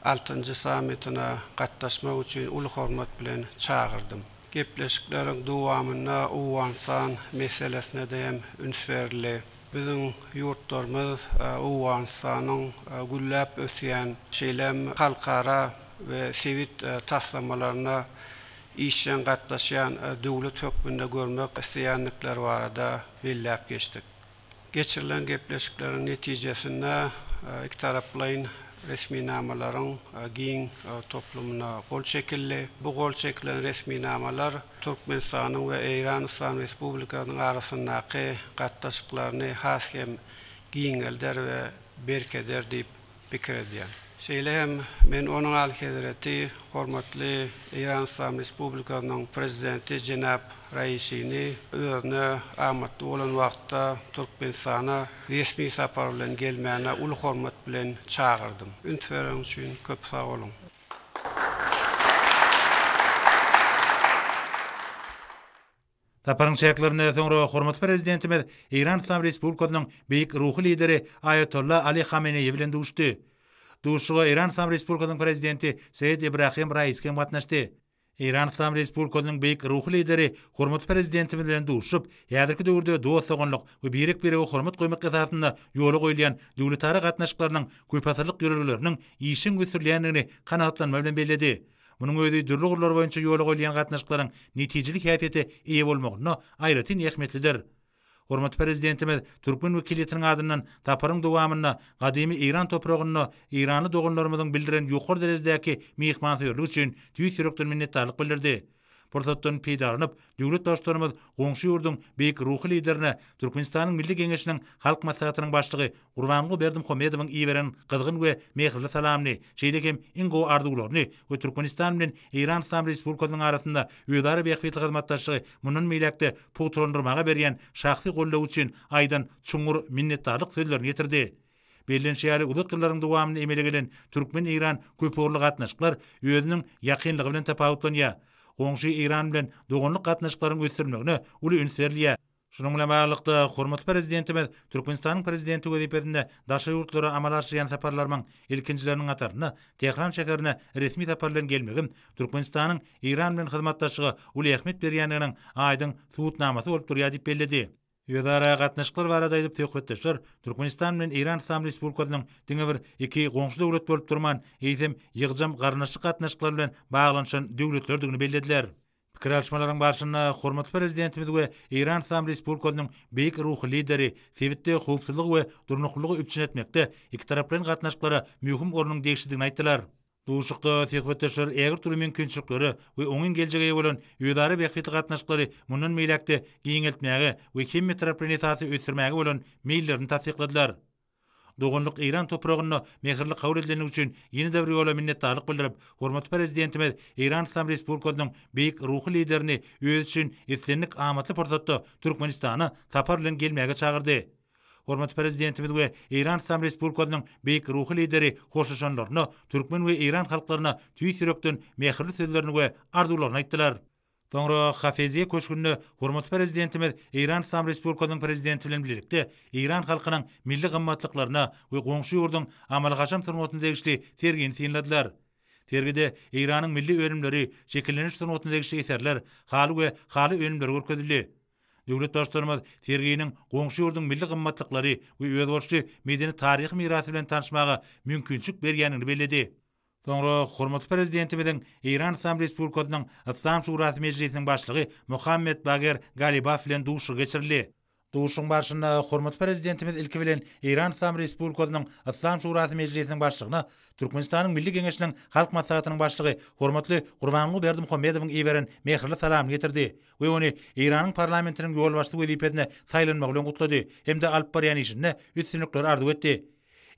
altynjy sammitine gatnaşmak üçin uly hormat bilen çagyrdym. Gepleşikleriň dowamynda Owganystan meselesine-de hem üns berildi. Biziň ýurtlarymyz Owganystanyň gülläp ösýän, şeýle hem halkara we sebit taslamalaryna işjeň gatnaşýan döwlet hökmünde görmek isleýändikleri barada belläp geçdik. Geçirilen gepleşikleriň netijesinde ikitaraplaýyn resminamalaryň giň toplumyna gol çekildi. Bu gol çekilen resminamalar Türkmenistanyň we Eýran Yslam Respublikasynyň arasyndaky gatnaşyklaryny has hem giňelder we berkeder diýip pikir edýän. Şeýle hem men Onuň Alyhezreti, hormatly Eýran Yslam Respublikasynyň Prezidenti jenap Raisini özüne amatly bolan wagtda Türkmenistana resmi sapar bilen gelmäne uly hormat bilen çagyrdym. Üns bereniňiz üçin köp sag boluň. Saparyň çäklerinde soňra hormatly Prezidentimiz Eýran Yslam Respublikasynyň Beýik Ruhy Lideri Aýatolla Ali Hameneýi bilen duşdy. Duşuşyga Eýran Yslam Respublikasynyň Prezidenti Seýed Ibrahim Raisi hem gatnaşdy. Eýran Yslam Respublikasynyň Beýik Ruhy Lideri hormatly Prezidentimiz bilen duşuşyp, häzirki döwürde dost-doganlyk we birek-birege hormat goýmak esasynda ýola goýulýan döwletara gatnaşyklarynyň köpasyrlyk ýörelgeleriniň işjeň ösdürilýändigini kanagatlanma bilen belledi. Munuň özi dürli ugurlar boýunça ýola goýulýan gatnaşyklaryň netijeli häsiýete eýe bolmagynda aýratyn ähmiýetlidir. Hormatly Prezidentimiz türkmen wekiliýetiniň adyndan saparyň dowamynda gadymy eýran topragynda eýranly doganlarymyzyň bildiren ýokary derejedäki myhmansöýerligi üçin tüýs ýürekden minnetdarlyk bildirdi. Pursatdan peýdalanyp, döwlet Baştutanymyz goňşy ýurduň beýik ruhy Liderine Türkmenistanyň Milli Geňeşiniň Halk Maslahatynyň Başlygy Gurbanguly Berdimuhamedowyň iberen gyzgyn we mähirli salamyny, şeýle hem iň gowy arzuwlaryny we Türkmenistan bilen Eýran Yslam Respublikasynyň arasynda özara bähbitli hyzmatdaşlygy mundan beýläk-de pugtalandyrmaga berýän şahsy goldawy üçin aýdan çuňňur minnetdarlyk sözlerini ýetirdi. Bellenişi ýaly, uzak ýyllaryň dowamynda emele gelen türkmen-eýran köpugurly gatnaşyklar özüniň ýakynlygy bilen tapawutlanýar. Goňşy Eýran bilen doganlyk gatnaşyklaryň ösdürilmegine uly üns berilýär. Şunuň bilen baglylykda, hormatly Prezidentimiz Türkmenistanyň Prezidenti wezipesinde daşary ýurtlara amala aşyrýan saparlarymyň ilkinjileriniň hatarynda Tähran şäherine resmi sapar bilen gelmegim Türkmenistanyň Eýran bilen hyzmatdaşlyga uly ähmiýet berýändiginiň aýdyň subutnamasy bolup durýar diýip belledi. Özara gatnaşyklar barada aýdyp söhbetdeşler Türkmenistan bilen Eýran Yslam Respublikasynyň diňe bir iki goňşy döwlet bolup durman, eýsem, ýygjam garyndaşlyk gatnaşyklary bilen baglanyşan döwletlerdigini bellediler. Pikir alyşmalaryň barşynda hormatly Prezidentimiz we Eýran Yslam Respublikasynyň Beýik Ruhy Lideri sebitde howpsuzlygy we durnuklylygy üpjün etmekde ikitaraplaýyn gatnaşyklara möhüm ornuň degişlidigini aýtdylar. Duşuşykda söhbetdeşler ägirt uly mümkinçiliklere we oňyn geljege eýe bolan özara bähbitli gatnaşyklary mundan beýläk-de giňeltmäge we hemmetaraplaýyn esasda ösdürmäge bolan meýillerini tassykladylar. Doganlyk Eýran topragynda mähirli kabul edilendigi üçin ýene-de bir ýola minnetdarlyk bildirip, hormatly Prezidentimiz Eýran Yslam Respublikasynyň beýik ruhy Liderini özi üçin islendik amatly pursatda Türkmenistana sapar bilen gelmäge çagyrdy. Hormatly Prezidentimiz we Eýran Yslam Respublikasynyň beýik ruhy Lideri hoşlaşanlarynda türkmen we eýran halklaryna tüýs ýürekden mähirli sözlerini we arzuwlaryny aýtdylar. Soňra Hafeziýe köşgünde hormatly Prezidentimiz Eýran Yslam Respublikasynyň Prezidenti bilen bilelikde eýran halkynyň milli gymmatlyklaryna we goňşy ýurduň amaly-haşam sungatyna degişli sergini synladylar. Sergide Eýranyň milli önümleri, şekilleniş sungatyna degişli eserler, haly we haly önümleri görkezildi. Döwlet Baştutanymyz serginiň goňşy ýurduň milli gymmatlyklary we özboluşly medeni-taryhy mirasy bilen tanyşmaga mümkinçilik berýändigini belledi. Soňra hormatly Prezidentimiziň Eýran Yslam Respublikasynyň Yslam Şurasy Mejlisiniň başlygy Mohammed Bager Galibaf bilen duşuşygy geçirildi. Duşuşygyň barşynda hormatly Prezidentimiz ilki bilen Eýran Yslam Respublikasynyň Yslam Şurasy Mejlisiniň başlygyna Türkmenistanyň Milli Geňeşiniň Halk Maslahatynyň Başlygy hormatly Gurbanguly Berdimuhamedowyň iberen mähirli salamyny getirdi we ony Eýranyň Parlamentiniň ýolbaşçysy wezipesine saýlanmagy bilen gutlady hem-de alyp barýan işinde üstünlikleri arzuw etdi.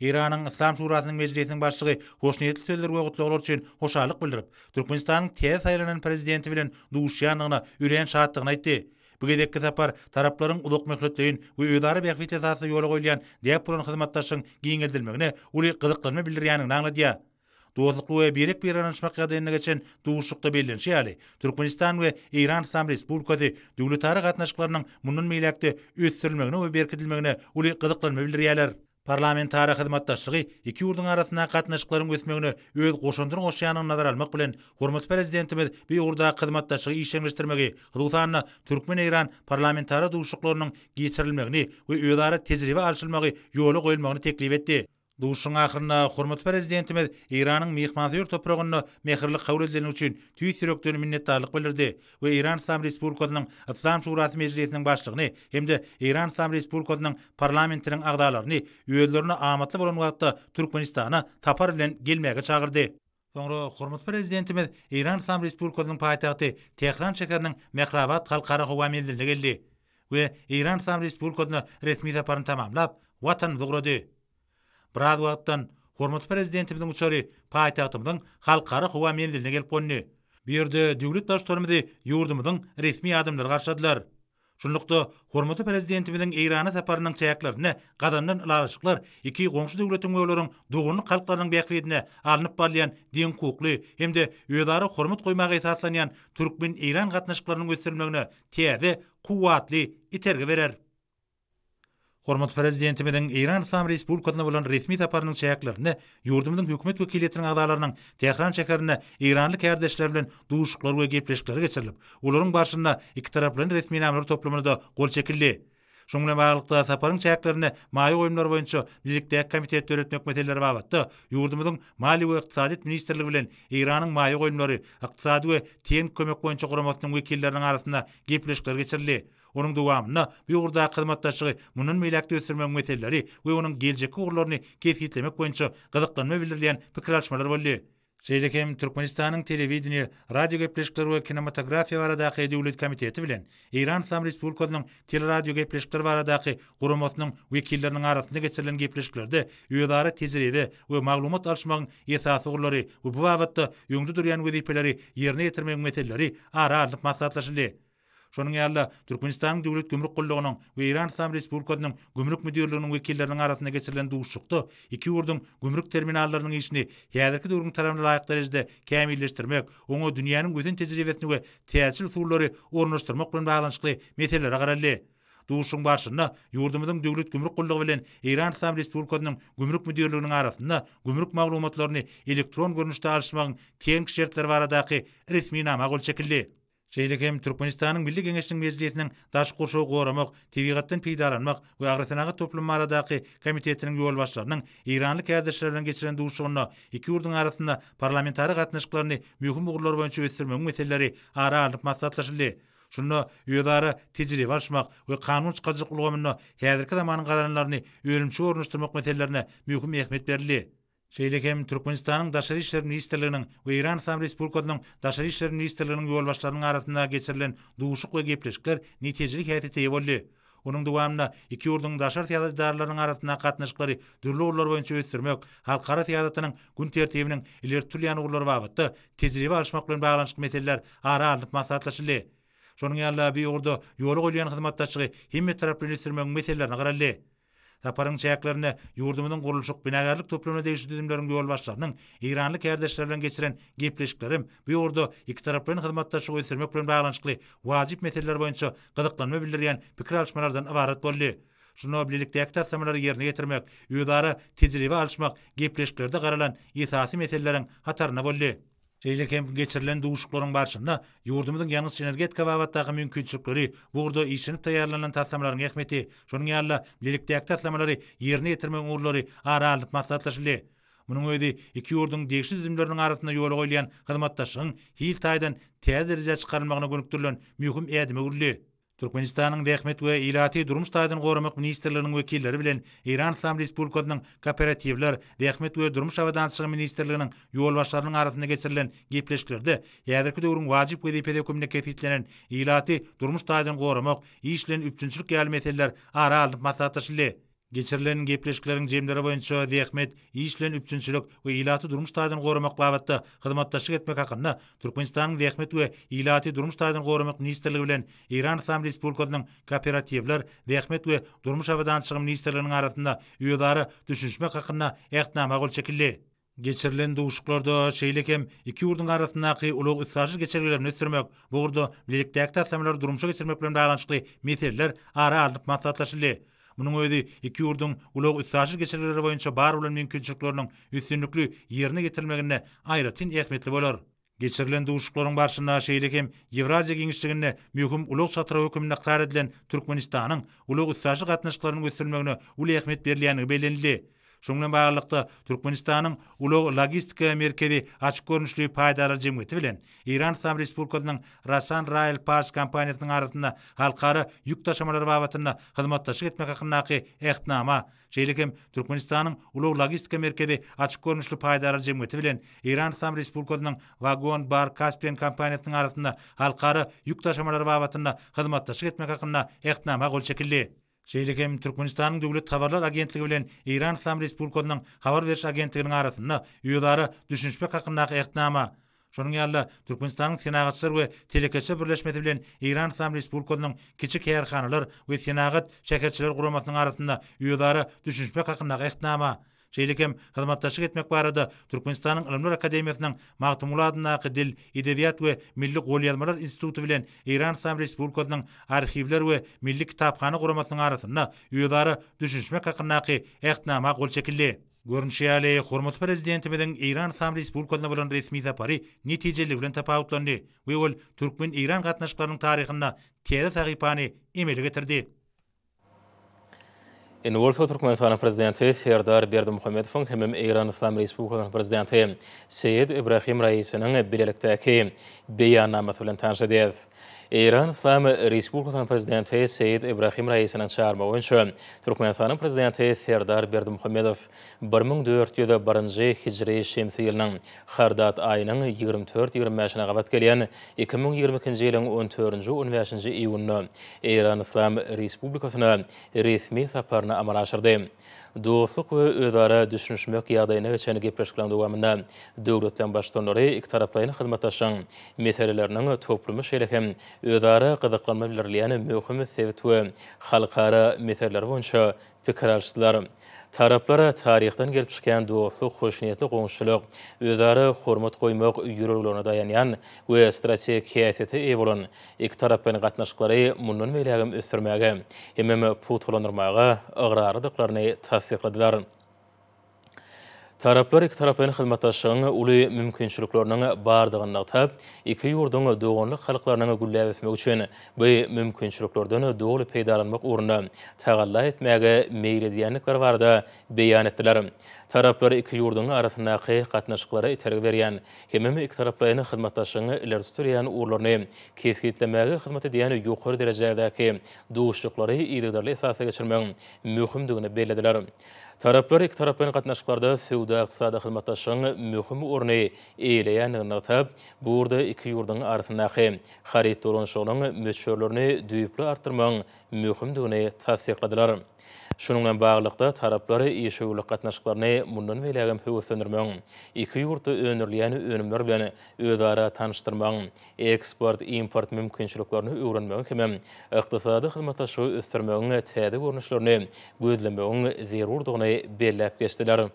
Eýranyň Yslam Şurasynyň Mejlisiniň başlygy hoşniýetli sözler we gutlaglar üçin hoşallyk bildirip, Türkmenistanyň täze saýlanan Prezidenti bilen duşuşýandygyna örän şatdygyny aýtdy. Bu gezekki sapar taraplaryň uzakmöhletleýin we özara bähbit esasynda ýola goýulýan däp bolan hyzmatdaşlygyň giňeldilmegine uly gyzyklanma bildirýändigini aňladýar. Dostlukly we birek-birege ynanyşmak ýagdaýynda geçen duşuşykda bellenişi ýaly, Türkmenistan we Eýran Yslam Respublikasy döwletara gatnaşyklarynyň mundan beýläk-de ösdürilmegine we berkidilmegine uly gyzyklanma bildirýärler. Parlamentara hyzmatdaşlygy iki ýurduň arasyndaky gatnaşyklaryň ösmegine öz goşandyny goşýandygyny nazara almak bilen, hormatly Prezidentimiz bu ugurdaky hyzmatdaşlygy işjeňleşdirmegi, hususan-da, türkmen-eýran parlamentara duşuşyklarynyň geçirilmegini we özara tejribe alşylmagy ýola goýulmagyny teklip etdi. Duşuşygyň ahyrynda hormatly Prezidentimiz Eýranyň myhmansöýer topragynda mähirli kabul edileni üçin tüýs ýürekden minnetdarlyk bildirdi we Eýran Yslam Respublikasynyň Yslam Şurasy Mejlisiniň Başlygyny hem-de Eýran Yslam Respublikasynyň Parlamentiniň agzalaryny özlerine amatly bolan wagtda Türkmenistana sapar bilen gelmäge çagyrdy. Soňra hormatly Prezidentimiz Eýran Yslam Respublikasynyň paýtagty Tähran şäheriniň Mehrabad halkara howa menziline geldi we Eýran Yslam Respublikasyna resmi saparyny tamamlap, Watanymyza ugrady. Biraz wagtdan hormatly Prezidentimiziň uçary paýtagtymyzyň halkara howa menziline gelip gondy. Bu ýerde döwlet Baştutanymyzy ýurdumyzyň resmi adamlary garşyladylar. Şunlukda, hormatly Prezidentimiziň Eýrana saparynyň çäklerinde gazanylan ylalaşyklar iki goňşy döwletiň we olaryň doganlyk halklarynyň bähbidine alnyp barylýan deňhukukly hem-de özara hormat goýmaga esaslanýan türkmen-eýran gatnaşyklarynyň ösdürilmegine täze kuwwatly itergi berer. Hormatly Prezidentimiziň Eýran Yslam Respublikasyna bolan resmi saparynyň çäklerinde ýurdumyzyň hökümet wekiliýetiniň agzalarynyň Tähran şäherinde eýranly kärdeşleri bilen duşuşyklary we gepleşikleri geçirilip, olaryň barşynda ikitaraplaýyn resminamalar toplumyna-da gol çekildi. Şunuň bilen baglylykda, saparyň çäklerinde maýa goýumlar boýunça bilelikdäki komitet döretmek meseleleri babatda ýurdumyzyň Maliýe we ykdysadyýet ministrligi bilen Eýranyň Maýa goýumlary, ykdysady we tehniki kömek boýunça guramasynyň wekilleriniň arasynda gepleşikler geçirildi. Onuň dowamynda bu ugurdaky hyzmatdaşlygy mundan beýläk-de ösdürmegiň meseleleri we onuň geljekki ugurlaryny kesgitlemek boýunça gyzyklanma bildirilýän pikir alyşmalar boldy. Şeýle hem Türkmenistanyň Telewideniýe, radiogepleşikler we kinematografiýa baradaky döwlet komiteti bilen Eýran Yslam Respublikasynyň Teleradiogepleşikler baradaky guramasynyň wekilleriniň arasynda geçirilen gepleşiklerde özara tejribe we maglumat alyşmagyň esasy ugurlary we bu babatda öňde durýan wezipeleri ýerine ýetirmegiň meseleleri ara alnyp maslahatlaşyldy. Şonuň ýaly-da, Türkmenistanyň Döwlet gümrük gullugynyň we Eýran Yslam Respublikasynyň Gümrük müdirliginiň wekilleriniň arasynda geçirilen duşuşykda iki ýurduň gümrük terminallarynyň işini häzirki döwrüň talabyna laýyk derejede kämilleşdirmek, oňa dünýäniň ösen tejribesini we täzeçil usullary ornaşdyrmak bilen baglanyşykly meselelere garaldy. Duşuşygyň barşynda ýurdumyzyň Döwlet gümrük gullugy bilen Eýran Yslam Respublikasynyň Gümrük müdirliginiň arasynda gümrük maglumatlaryny elektron görnüşde alyşmagyň tehniki şertleri baradaky resminama gol çekildi. Şeýle hem Türkmenistanyň Milli Geňeşiniň Mejlisiniň Daşky gurşawy goramak, tebigatdan peýdalanmak we agrosenagat toplumy baradaky komitetiniň ýolbaşçylarynyň eýranly kärdeşleri bilen geçiren duşuşygynda iki ýurduň arasynda parlamentara gatnaşyklaryny möhüm ugurlar boýunça ösdürmegiň meseleleri ara alnyp maslahatlaşyldy. Şunda özara tejribe alyşmak we kanun çykaryjylyk ulgamynda häzirki zamanyň gazananlaryny önümçilige ornaşdyrmak meselelerine möhüm ähmiýet berildi. Şeýle hem Türkmenistanyň Daşary işler ministrliginiň we Eýran Yslam Respublikasynyň Daşary işler ministrliginiň ýolbaşçylarynyň arasynda geçirilen duşuşyk we gepleşikler netijeli häsiýete eýe boldy. Onuň dowamynda iki ýurduň daşary syýasat edaralarynyň arasyndaky gatnaşyklary dürli ugurlar boýunça ösdürmek, halkara syýasatynyň gün tertibiniň ileri tutulýan ugurlary babatda tejribe alyşmak bilen baglanyşykly meseleler ara alnyp maslahatlaşyldy. Şonuň ýaly-da, bu ugurda ýola goýulýan hyzmatdaşlygy hemmetaraplaýyn ösdürmegiň meselelerine garaldy. Saparyň çäklerinde ýurdumyzyň gurluşyk, binagärlik toplumyna degişli düzümleriň ýolbaşçylarynyň eýranly kärdeşleri bilen geçiren gepleşikleri hem bu ugurda ikitaraplaýyn hyzmatdaşlygy ösdürmek bilen baglanyşykly wajyp meseleler boýunça gyzyklanma bildirýän pikir alyşmalardan ybarat boldy. Şunda bilelikdäki taslamalary ýerine ýetirmek, özara tejribe alyşmak gepleşiklerde garalan esasy meseleleriň hatarynda boldy. Şeýle hem geçirilen duşuşyklaryň barşynda ýurdumyzyň ýangyç-energetika babatdaky mümkinçilikleri, bu ugurda işlenip taýýarlanylan taslamalaryň ähmiýeti, şonuň ýaly-da, bilelikdäki taslamalary ýerine ýetirmegiň ugurlary ara alnyp maslahatlaşyldy. Munuň özi iki ýurduň degişli düzümleriniň arasynda ýola goýulýan hyzmatdaşlygyň hil taýdan täze derejä çykarylmagyna gönükdirilen möhüm ädime öwrüldi. Türkmenistanyň Zähmet we ilaty durmuş taýdan goramak ministrliginiň wekilleri bilen Eýran Yslam Respublikasynyň Kooperatiwler, zähmet we durmuş abadançylygy ministrliginiň ýolbaşçylarynyň arasynda geçirilen gepleşiklerde häzirki döwrüň wajyp wezipesi hökmünde kesgitlenen ilaty durmuş taýdan goramak, iş bilen üpjünçilik ýaly meseleler ara alnyp maslahatlaşyldy. Geçirilen gepleşikleriň jemleri boýunça zähmet, iş bilen üpjünçilik we ilaty durmuş taýdan goramak babatda hyzmatdaşlyk etmek hakynda Türkmenistanyň Zähmet we ilaty durmuş taýdan goramak ministrligi bilen Eýran Yslam Respublikasynyň Kooperatiwler, zähmet we durmuş abadançylygy ministrliginiň arasynda özara düşünişmek hakynda Ähtnama gol çekildi. Geçirilen duşuşyklarda şeýle hem iki ýurduň arasyndaky ulag-üstaşyr geçelgelerini ösdürmek, bu ugurda bilelikdäki taslamalary durmuşa geçirmek bilen baglanyşykly meseleler ara alnyp maslahatlaşyldy. Munuň özi iki ýurduň ulag-üstaşyr geçelgeleri boýunça bar bolan mümkinçilikleriniň üstünlikli ýerine ýetirilmeginde aýratyn ähmiýetli bolar. Geçirilen duşuşyklaryň barşynda şeýle hem Ýewraziýa giňişliginde möhüm ulag çatrygy hökmünde ykrar edilen Türkmenistanyň ulag-üstaşyr gatnaşyklarynyň ösdürilmegine uly ähmiýet berilýändigi bellenildi. Şunuň bilen baglylykda, Türkmenistanyň Ulag-logistika merkezi açyk görnüşli paýdarlar jemgyýeti bilen Eýran Yslam Respublikasynyň Rasan Rail Pars kompaniýasynyň arasynda halkara ýük daşamalary babatynda hyzmatdaşlyk etmek hakyndaky Ähtnama Şeýle hem Türkmenistanyň Ulag-logistika merkezi açyk görnüşli paýdarlar jemgyýeti bilen Eýran Yslam Respublikasynyň Wagon Bar Caspian kompaniýasynyň arasynda halkara ýük daşamalary babatynda hyzmatdaşlyk etmek hakynda Ähtnama gol çekildi. Şeýle hem Türkmenistanyň Döwlet habarlar agentligi bilen Eýran Yslam Respublikasynyň Habar beriş agentliginiň arasynda özara düşünişmek hakyndaky Ähtnama, Şonuň ýaly-da, Türkmenistanyň Senagatçylar we telekeçiler birleşmesi bilen Eýran Yslam Respublikasynyň Kiçi kärhanalar we senagat şäherçeleri guramasynyň arasynda özara düşünişmek hakyndaky Ähtnama, şeýle hem hyzmatdaşlyk etmek barada Türkmenistanyň Ylymlar akademiýasynyň Magtymguly adyndaky Dil, edebiýat we milli golýazmalar instituty bilen Eýran Yslam Respublikasynyň Arhiwler we milli kitaphana guramasynyň arasynda özara düşünişmek hakyndaky Ähtnama gol çekildi. Görnüşi ýaly, hormatly Prezidentimiziň Eýran Yslam Respublikasyna bolan resmi sapary netijeliligi bilen tapawutlandy we ol türkmen-eýran gatnaşyklarynyň taryhynda täze sahypany emele getirdi. Indi bolsa Türkmenistanyň Prezidenti Serdar Berdimuhamedowyň hemem Eýran Yslam Respublikasynyň Prezidenti Seýed Ibrahim Raisiniň bilelikdäki Beýannamasy bilen tanyş edýäris. Eýran Yslam Respublikasynyň Prezidenti Seýed Ibrahim Raisiniň çagyrmagy boýunça Türkmenistanyň Prezidenti Serdar Berdimuhamedow 1401-nji hijri şemsi ýylynyň Hardat aýynyň 24, 25-ine gabat gelýän 2022-nji ýylyň on dördünji, on bäşinji iýunynda Eýran Yslam Respublikasyna resmi saparyny amala aşyrdy. Dostluk we özara düşünişmek ýagdaýynda geçen gepleşikleriň dowamynda döwletleriň Baştutanlary ikitaraplaýyn hyzmatdaşlygyň meseleleriniň toplumy şeýle hem özara gyzyklanma bildirilýän möhüm sebit we halkara meseleleri boýunça pikir alyşdylar. Taraplar taryhdan gelip çykýan dostluk, hoşniýetli goňşuçylyk, özara hormat goýmak ýörelgelerine daýanýan we strategik häsiýete eýe bolan ikitaraplaýyn gatnaşyklary mundan beýlägem ösdürmäge hemem pugtalandyrmaga ygrarlydyklaryny tassykladylar. Taraplar ikitaraplaýyn hyzmatdaşlygyň uly mümkinçilikleriniň bardygyny nygtap, iki ýurduň doganlyk halklarynyň gülläp ösmegi üçin bu mümkinçiliklerden doly peýdalanmak ugrunda tagalla etmäge meýil edýändikleri barada beýan etdiler. Taraplar iki ýurduň arasyndaky gatnaşyklara itergi berýän hemem ikitaraplaýyn hyzmatdaşlygyň ileri tutulýan ugurlaryny kesgitlemäge hyzmat edýän ýokary derejedäki duşuşyklary yzygiderli esasda geçirmegiň möhümdigini bellediler. Taraplar ikitaraplaýyn gatnaşyklarda söwda-ykdysady hyzmatdaşlygyň möhüm orny eýeleýändigini nygtap, bu ugurda iki ýurduň arasyndaky haryt dolanyşygynyň möçberlerini düýpli artdyrmagyň möhümdigini tassykladylar. Şunuň bilen baglylykda, taraplar işewürlik gatnaşyklaryny mundan beýlägem höweslendirmegiň, iki ýurtda öndürilýän önümler bilen özara tanyşdyrmagyň, eksport-import mümkinçiliklerini öwrenmegiň hemem ykdysady hyzmatdaşlygy ösdürmegiň täze görnüşlerini gözlemegiň zerurdygyny belläp geçdiler.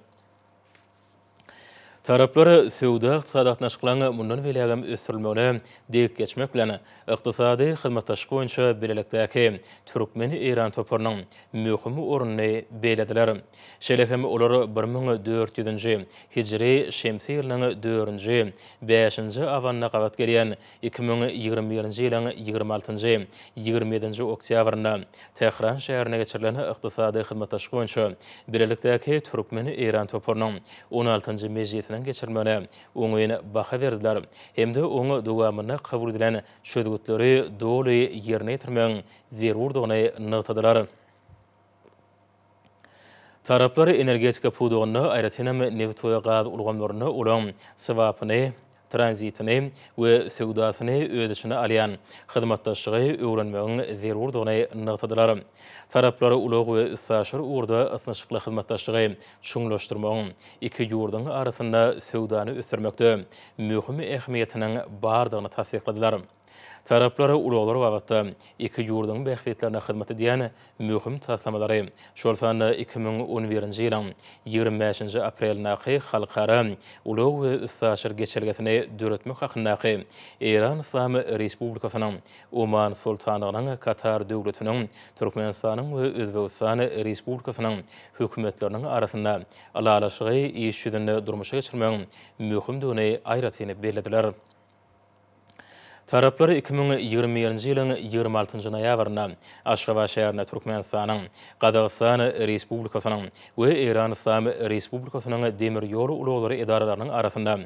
Taraplar söwda-ykdysady gatnaşyklaryň mundan beýlägem ösdürilmegine degip geçmek bilen, ykdysady hyzmatdaşlyk boýunça bilelikdäki türkmen-eýran toparynyň möhüm ornuny bellediler. Şeýle hem olar 1400-nji hijri şemsi ýylynyň dördünji, bäşinji abanyna gabat gelýän 2021-nji ýylyň 26-njy, 27-nji oktýabrynda Tähran şäherinde geçirilen ykdysady hyzmatdaşlyk boýunça bilelikdäki türkmen-eýran toparynyň on altynjy mejlisiniň geçirilmegine oňyn baha berdiler hem-de oň dowamynda kabul edilen çözgütleri doly ýerine ýetirmegiň zerurdygyny nygtadylar. Taraplar energetika pudagynda, aýratynam nebit we gaz ulgamlarynda olaň swapyny, tranzitini we söwdasyny öz içine alýan hyzmatdaşlygy öwrenmegiň zerurdygyny nygtadylar. Taraplar ulag we üstaşyr ugurda ysnyşykly hyzmatdaşlygy çuňlaşdyrmagyň iki ýurduň arasynda söwdany ösdürmekde möhüm ähmiýetiniň bardygyny tassykladylar. Taraplar ulaglar babatda iki ýurduň bähbitlerine hyzmat edýän möhüm taslamalary, şol sanda 2011-nji ýylyň 25-nji aprelindäki Halkara ulag we üstaşyr geçelgesini döretmek hakyndaky Eýran Yslam Respublikasynyň, Oman Soltanlygynyň, Katar Döwletiniň, Türkmenistanyň we Özbegistan Respublikasynyň Hökümetleriniň arasynda Ylalaşygy iş ýüzünde durmuşa geçirmegiň möhümdigini aýratyn bellediler. Taraplar 2021-nji ýylyň 26-njy noýabrynda Aşgabat şäherinde Türkmenistanyň, Gazagystan Respublikasynyň we Eýran Yslam Respublikasynyň demir ýol ulaglary edaralarynyň arasynda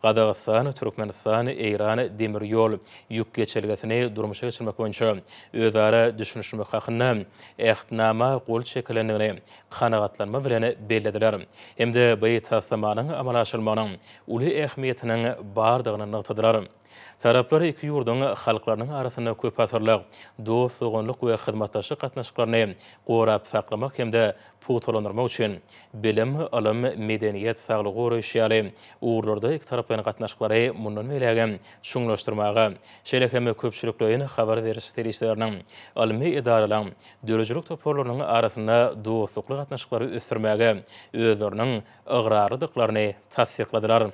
Gazagystan, Türkmenistan, Eýran demir ýol ýük geçelgesini durmuşa geçirmek boýunça özara düşünişmek hakynda Ähtnama gol çekilendigini kanagatlanma bilen bellediler hem-de bu taslamanyň amala aşyrylmagynyň uly ähmiýetiniň bardygyny nygtadylar. Taraplar iki ýurduň halklarynyň arasynda köpasyrlyk dost-doganlyk we hyzmatdaşlyk gatnaşyklaryny gorap saklamak hem-de pugtalandyrmak üçin bilim, ylym, medeniýet, saglygy goraýyş ýaly ugurlarda ikitaraplaýyn gatnaşyklary mundan beýlägem çuňlaşdyrmaga, şeýle hem köpçülikleýin habar beriş serişdeleriniň, ylmy edaralaryň, döredijilik toparlarynyň arasynda dostlukly gatnaşyklary ösdürmäge özleriniň ygrarlydyklaryny tassykladylar.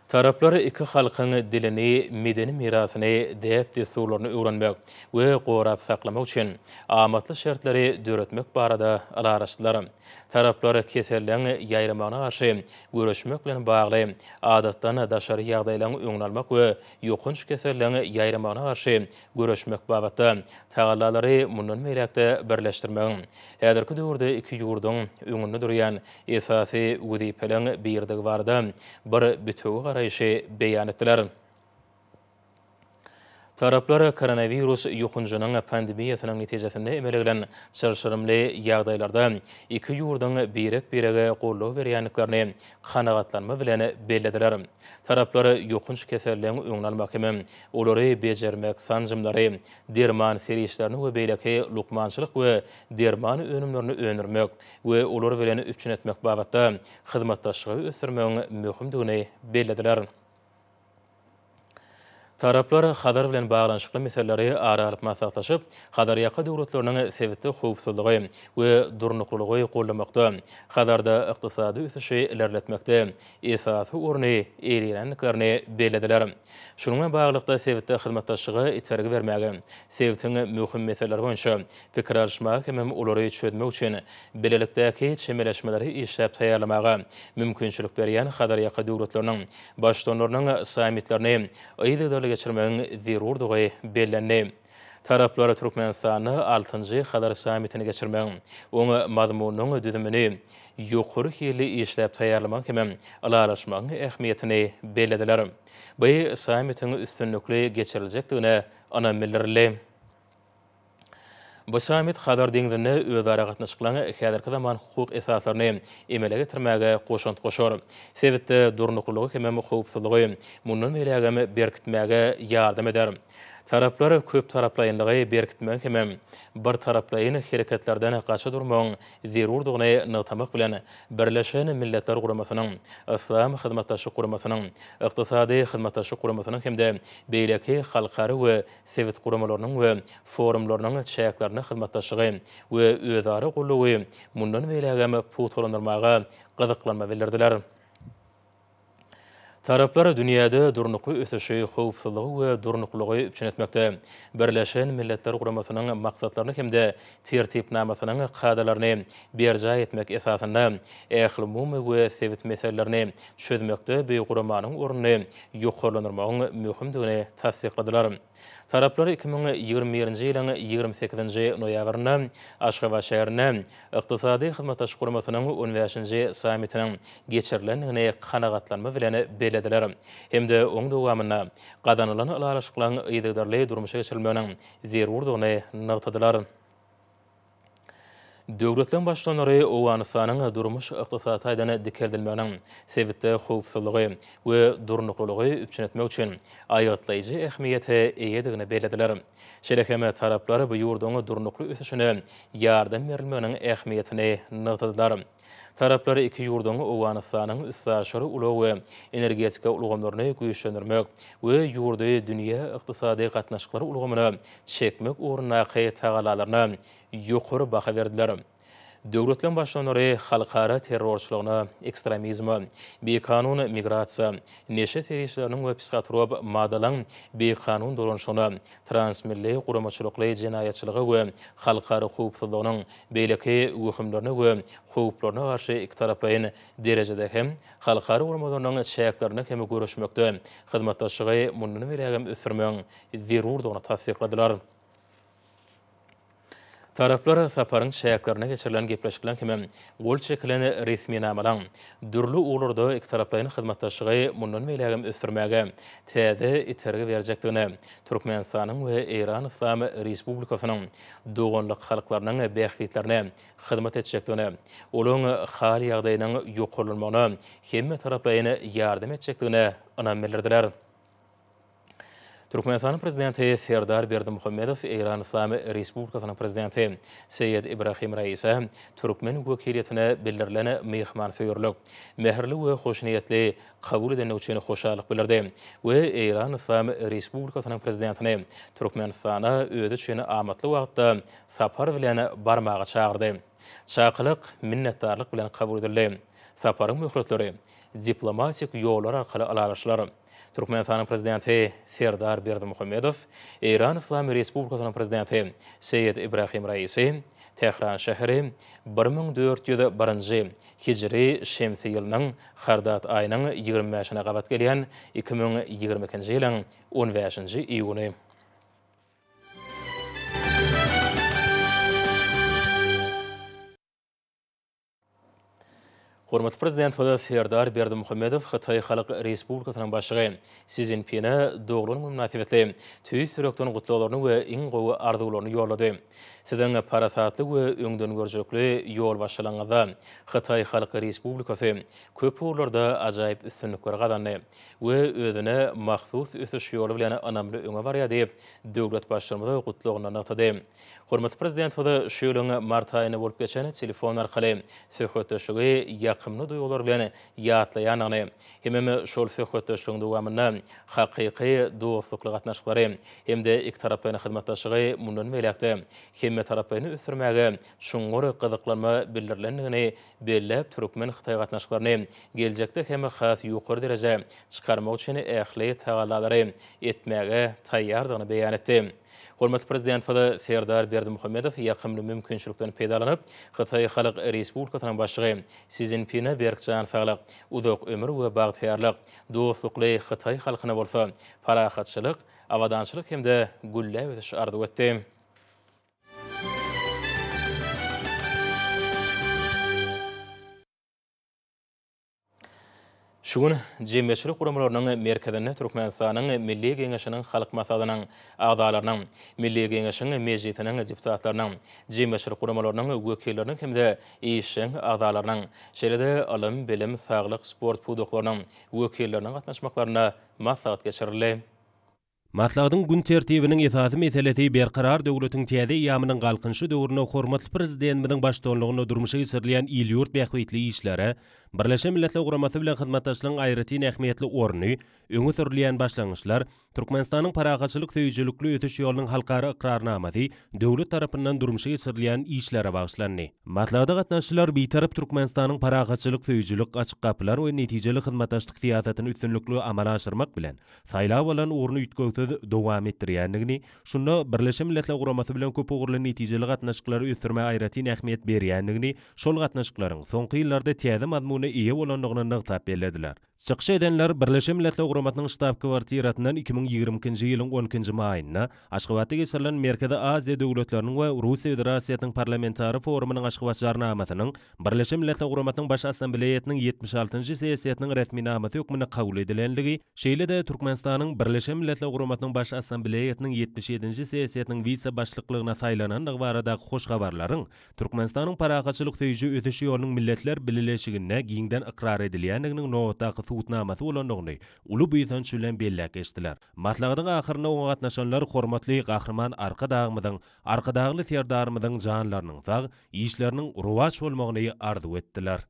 Taraplar iki halkyň dilini, medeni mirasyny, däp-dessurlaryny öwrenmek we gorap saklamak üçin amatly şertleri döretmek barada ylalaşdylar. Taraplar keselleň ýaýramagyna garşy göreşmek bilen bagly adatdan daşary ýagdaýlaryň öňüni almak we ýokanç keselleň ýaýramagyna garşy göreşmek babatda tagallalary mundan beýläk-de birleşdirmegiň häzirki döwürde iki ýurduň öňünde durýan esasy wezipeleriň biridigi barada bir bitewi garaýşy beýan etdiler. Taraplar koronawirus ýokanjynyň pandemiýasynyň netijesinde emele gelen çylşyrymly ýagdaýlarda iki ýurduň birek-birege goldaw berýändiklerini kanagatlanma bilen bellediler. Taraplar ýokanç keselleriň öňüni almak hem olary bejermek, sanjymlary, derman serişdelerini we beýleki lukmançylyk we derman önümlerini öndürmek we olar bilen üpjün etmek babatda hyzmatdaşlygy ösdürmegiň möhümdigini bellediler. Taraplar Hazar bilen baglanyşykly meseleleri ara alyp maslahatlaşyp, Hazarýaka döwletleriniň sebitde howpsuzlygy we durnuklylygy goldamakda, Hazarda ykdysady ösüşi ilerletmekde esasy orny eýeleýändiklerini bellediler. Şunuň bilen baglylykda, sebitde hyzmatdaşlyga itergi bermäge, sebitiň möhüm meseleleri boýunça pikir alyşmaga hemem olary çözmek üçin bilelikdäki çemeleşmeleri işläp taýýarlamaga mümkinçilik berýän Hazarýaka döwletleriniň Baştutanlarynyň sammitlerini yzygiderli geçirmegiň zerurdygy bellendi. Taraplar Türkmenistanda altynjy Hazar sammitini geçirmegiň, oň mazmunynyň düzümini ýokary hilli işläp taýýarlamagyň hem ylalaşmagyň ähmiýetini bellediler. Bu sammitiň üstünlikli geçiriljekdigine ynam bildirildi. Bu sammit Hazar deňzinde özara gatnaşyklaryň häzirki zaman hukuk esaslaryny emele getirmäge goşant goşar. Sebitde durnuklylygy hemem howpsuzlygy mundan beýlägem berkitmäge ýardam eder. Taraplar köptaraplaýynlygy berkitmegiň hemem birtaraplaýyn hereketlerden gaça durmagyň zerurdygyny nygtamak bilen, Birleşen Milletler Guramasynyň, Yslam Hyzmatdaşlyk Guramasynyň, Ykdysady Hyzmatdaşlyk Guramasynyň hem-de beýleki halkara we sebit guramalarynyň we forumlarynyň çäklerinde hyzmatdaşlygy we özara goldawy mundan beýlägem pugtalandyrmaga gyzyklanma bildirdiler. Taraplar dünýäde durnukly ösüşi, howpsuzlygy we durnuklylygy üpjün etmekde Birleşen Milletler Guramasynyň maksatlaryny hem-de Tertipnamasynyň kadalaryny berjaý etmek esasynda ählumumy we sebit meselelerini çözmekde bu guramanyň ornuny ýokarlandyrmagyň möhümdigini tassykladylar. Taraplar 2021-nji ýylyň 28-nji noýabrynda Aşgabat şäherinde Ykdysady Hyzmatdaşlyk Guramasynyň on bäşinji sammitiniň geçirilendigini kanagatlanma bilen bellediler hem-de oň dowamynda gazanylan ylalaşyklaryň yzygiderli durmuşa geçirilmeginiň zerurdygyny nygtadylar. Döwletleriň Baştutanlary Owganystanyň durmuş-ykdysady taýdan dikeldilmeginiň sebitde howpsuzlygy we durnuklylygy üpjün etmek üçin aýgytlaýjy ähmiýete eýedigini bellediler. Şeýle hem taraplar bu ýurduň durnukly ösüşine ýardam berilmeginiň ähmiýetini nygtadylar. Taraplar iki ýurduň Owganystanyň üstaşyr ulag we energetika ulgamlaryny güýçlendirmek we ýurdy dünýä ykdysady gatnaşyklary ulgamyna çekmek ugrundaky tagallalaryna ýokary baha berdiler. Döwletleriň Baştutanlary halkara terrorçylygyna, ekstremizme, bikanun migrasiýa, neşe serişdeleriniň we psihotrop maddalaryň bikanun dolanyşygyna, transmilli guramaçylykly jenaýatçylyga we halkara howpsuzlygynyň beýleki wehimlerine we howplaryna garşy ikitaraplaýyn derejede hem, halkara guramalarynyň çäklerinde hem göreşmekde hyzmatdaşlygy mundan beýlägem ösdürmegiň zerurdygyny tassykladylar. Taraplar saparyň çäklerinde geçirilen gepleşikleriň hem gol çekilen resminamalaryň dürli ugurlarda ikitaraplaýyn hyzmatdaşlygy mundan beýlägem ösdürmäge täze itergi berjekdigine, Türkmenistanyň we Eýran Yslam Respublikasynyň doganlyk halklarynyň bähbitlerine hyzmat etjekdigine, olaryň hal-ýagdaýynyň ýokarlanmagyna hemmetaraplaýyn ýardam etjekdigine ynam bildirdiler. Türkmenistanyň Prezidenti Serdar Berdimuhamedow Eýran Yslam Respublikasynyň Prezidenti Seýed Ibrahim Raisä türkmen wekiliýetine bildirilen myhmansöýerlik, mähirli we hoşniýetli kabul edendigi üçin hoşallyk bildirdi we Eýran Yslam Respublikasynyň Prezidentini Türkmenistana özi üçin amatly wagtda sapar bilen barmaga çagyrdy. Çakylyk minnetdarlyk bilen kabul edildi. Saparyň möhletleri diplomatik ýollar arkaly ylalaşylar. Türkmenistanyň Prezidenti Serdar Berdimuhamedow Eýran Yslam Respublikasynyň Prezidenti Seýed Ibrahim Raisi Tähran şäheri 1401-nji Hijri şemsi ýylynyň Hardat aýynyň 25-ine gabat gelýän 2022-nji ýylyň on bäşinji iýuny. Hormatly Prezidentimiz Serdar Berdimuhamedow Hytaý Halk Respublikasynyň Başlygy Si Szinpine doglan güni mynasybetli tüýs ýürekden gutlaglaryny we iň gowy arzuwlaryny ýollady. Siziň parasatly we öňdengörüjilikli ýolbaşçylygyňyzda Hytaý Halk Respublikasy köp ugurlarda ajaýyp üstünlikleri gazandy we özüne mahsus ösüş ýoly bilen ynamly öňe barýar diýip, döwlet Baştutanymyz gutlagynda nygtady. Hormatly Prezidentimiz şu ýylyň mart aýynda bolup geçen telefon arkaly söhbetdeşligi ýakymly duýgular bilen ýatlaýandygyny hemem şol söhbetdeşligiň dowamynda hakyky dostlukly gatnaşyklary hem-de ikitaraplaýyn hyzmatdaşlygy mundan beýläk-de hemmetaraplaýyn ösdürmäge çuňňur gyzyklanma bildirilendigini belläp, türkmen-hytaý gatnaşyklaryny geljekde hem has ýokary derejä çykarmak üçin ähli tagallalary etmäge taýýardygyny beýan etdi. Hormatly Prezidentimiz Serdar Berdimuhamedow ýakymly mümkinçilikden peýdalanyp, Hytaý Halk Respublikasynyň Başlygy Si Szinpine berk jan saglyk, uzak ömür we bagtyýarlyk, dostlukly hytaý halkyna bolsa parahatçylyk, abadançylyk hem-de gülläp ösüş arzuw etdi. Şu gün Jemgyýetçilik guramalarynyň merkezinde Türkmenistanyň Milli Geňeşiniň Halk Maslahatynyň agzalarynyň, Milli Geňeşiň Mejlisiniň deputatlarynyň, jemgyýetçilik guramalarynyň wekilleriniň hem-de işjeň agzalarynyň, şeýle-de ylym, bilim, saglyk, sport pudaklarynyň wekilleriniň gatnaşmaklarynda maslahat geçirildi. Maslahatyň gün tertibiniň esasy meselesi Berkarar döwletiň täze eýýamynyň Galkynyşy döwründe hormatly Prezidentimiziň baştutanlygynda durmuşa geçirilýän il-ýurt bähbitli işlere, Birleşen Milletler Guramasy bilen hyzmatdaşlygyň aýratyn ähmiýetli orny, öňe sürülýän başlangyçlar, Türkmenistanyň parahatçylyk söýüjilikli ösüş ýolunyň halkara ykrarnamasy döwlet tarapyndan durmuşa geçirilýän işlere bagyşlandy. Maslahata gatnaşyjylar Bitarap Türkmenistanyň parahatçylyk söýüjilik, açyk gapylar we netijeli hyzmatdaşlyk syýasatyny üstünlikli amala aşyrmak bilen, saýlap alan ugruny üýtgewsiz dowam etdirýändigini, şunda Birleşen Milletler Guramasy bilen köpugurly netijeli gatnaşyklary ösdürmäge aýratyn ähmiýet berýändigini, şol gatnaşyklaryň soňky ýyllarda täze mazmuna eýe bolandygyny nygtap bellediler. Çykyş edenler Birleşen Milletler Guramasynyň ştab-kwartirasyndan 2022-nji ýylyň on ikinji maýynda Aşgabatda geçirilen Merkezi Aziýa döwletleriniň we Russiýa Federasiýasynyň Parlamentari forumynyň Aşgabat Jarnamasynyň Birleşen Milletler Guramasynyň Baş Assambleýasynyň 76-njy sessiýasynyň resminamasy hökmünde kabul edilendigi, şeýle-de Türkmenistanyň Birleşen Milletler Guramasynyň Baş Assambleýasynyň 77-nji sessiýasynyň wise-başlyklygyna saýlanandygy baradaky hoş habarlaryň Türkmenistanyň parahatçylyk söýüji ösüş ýolunyň Milletler Bileleşiginde giňden ykrar edilýändiginiň nobatdaky subutnamasy bolandygyny uly buýsanç bilen belläp geçdiler. Maslahatyň ahyrynda oňa gatnaşanlar hormatly Gahryman Arkadagymyzyň, Arkadagly Serdarymyzyň janlarynyň sag, işleriniň rowaç bolmagyny arzuw etdiler.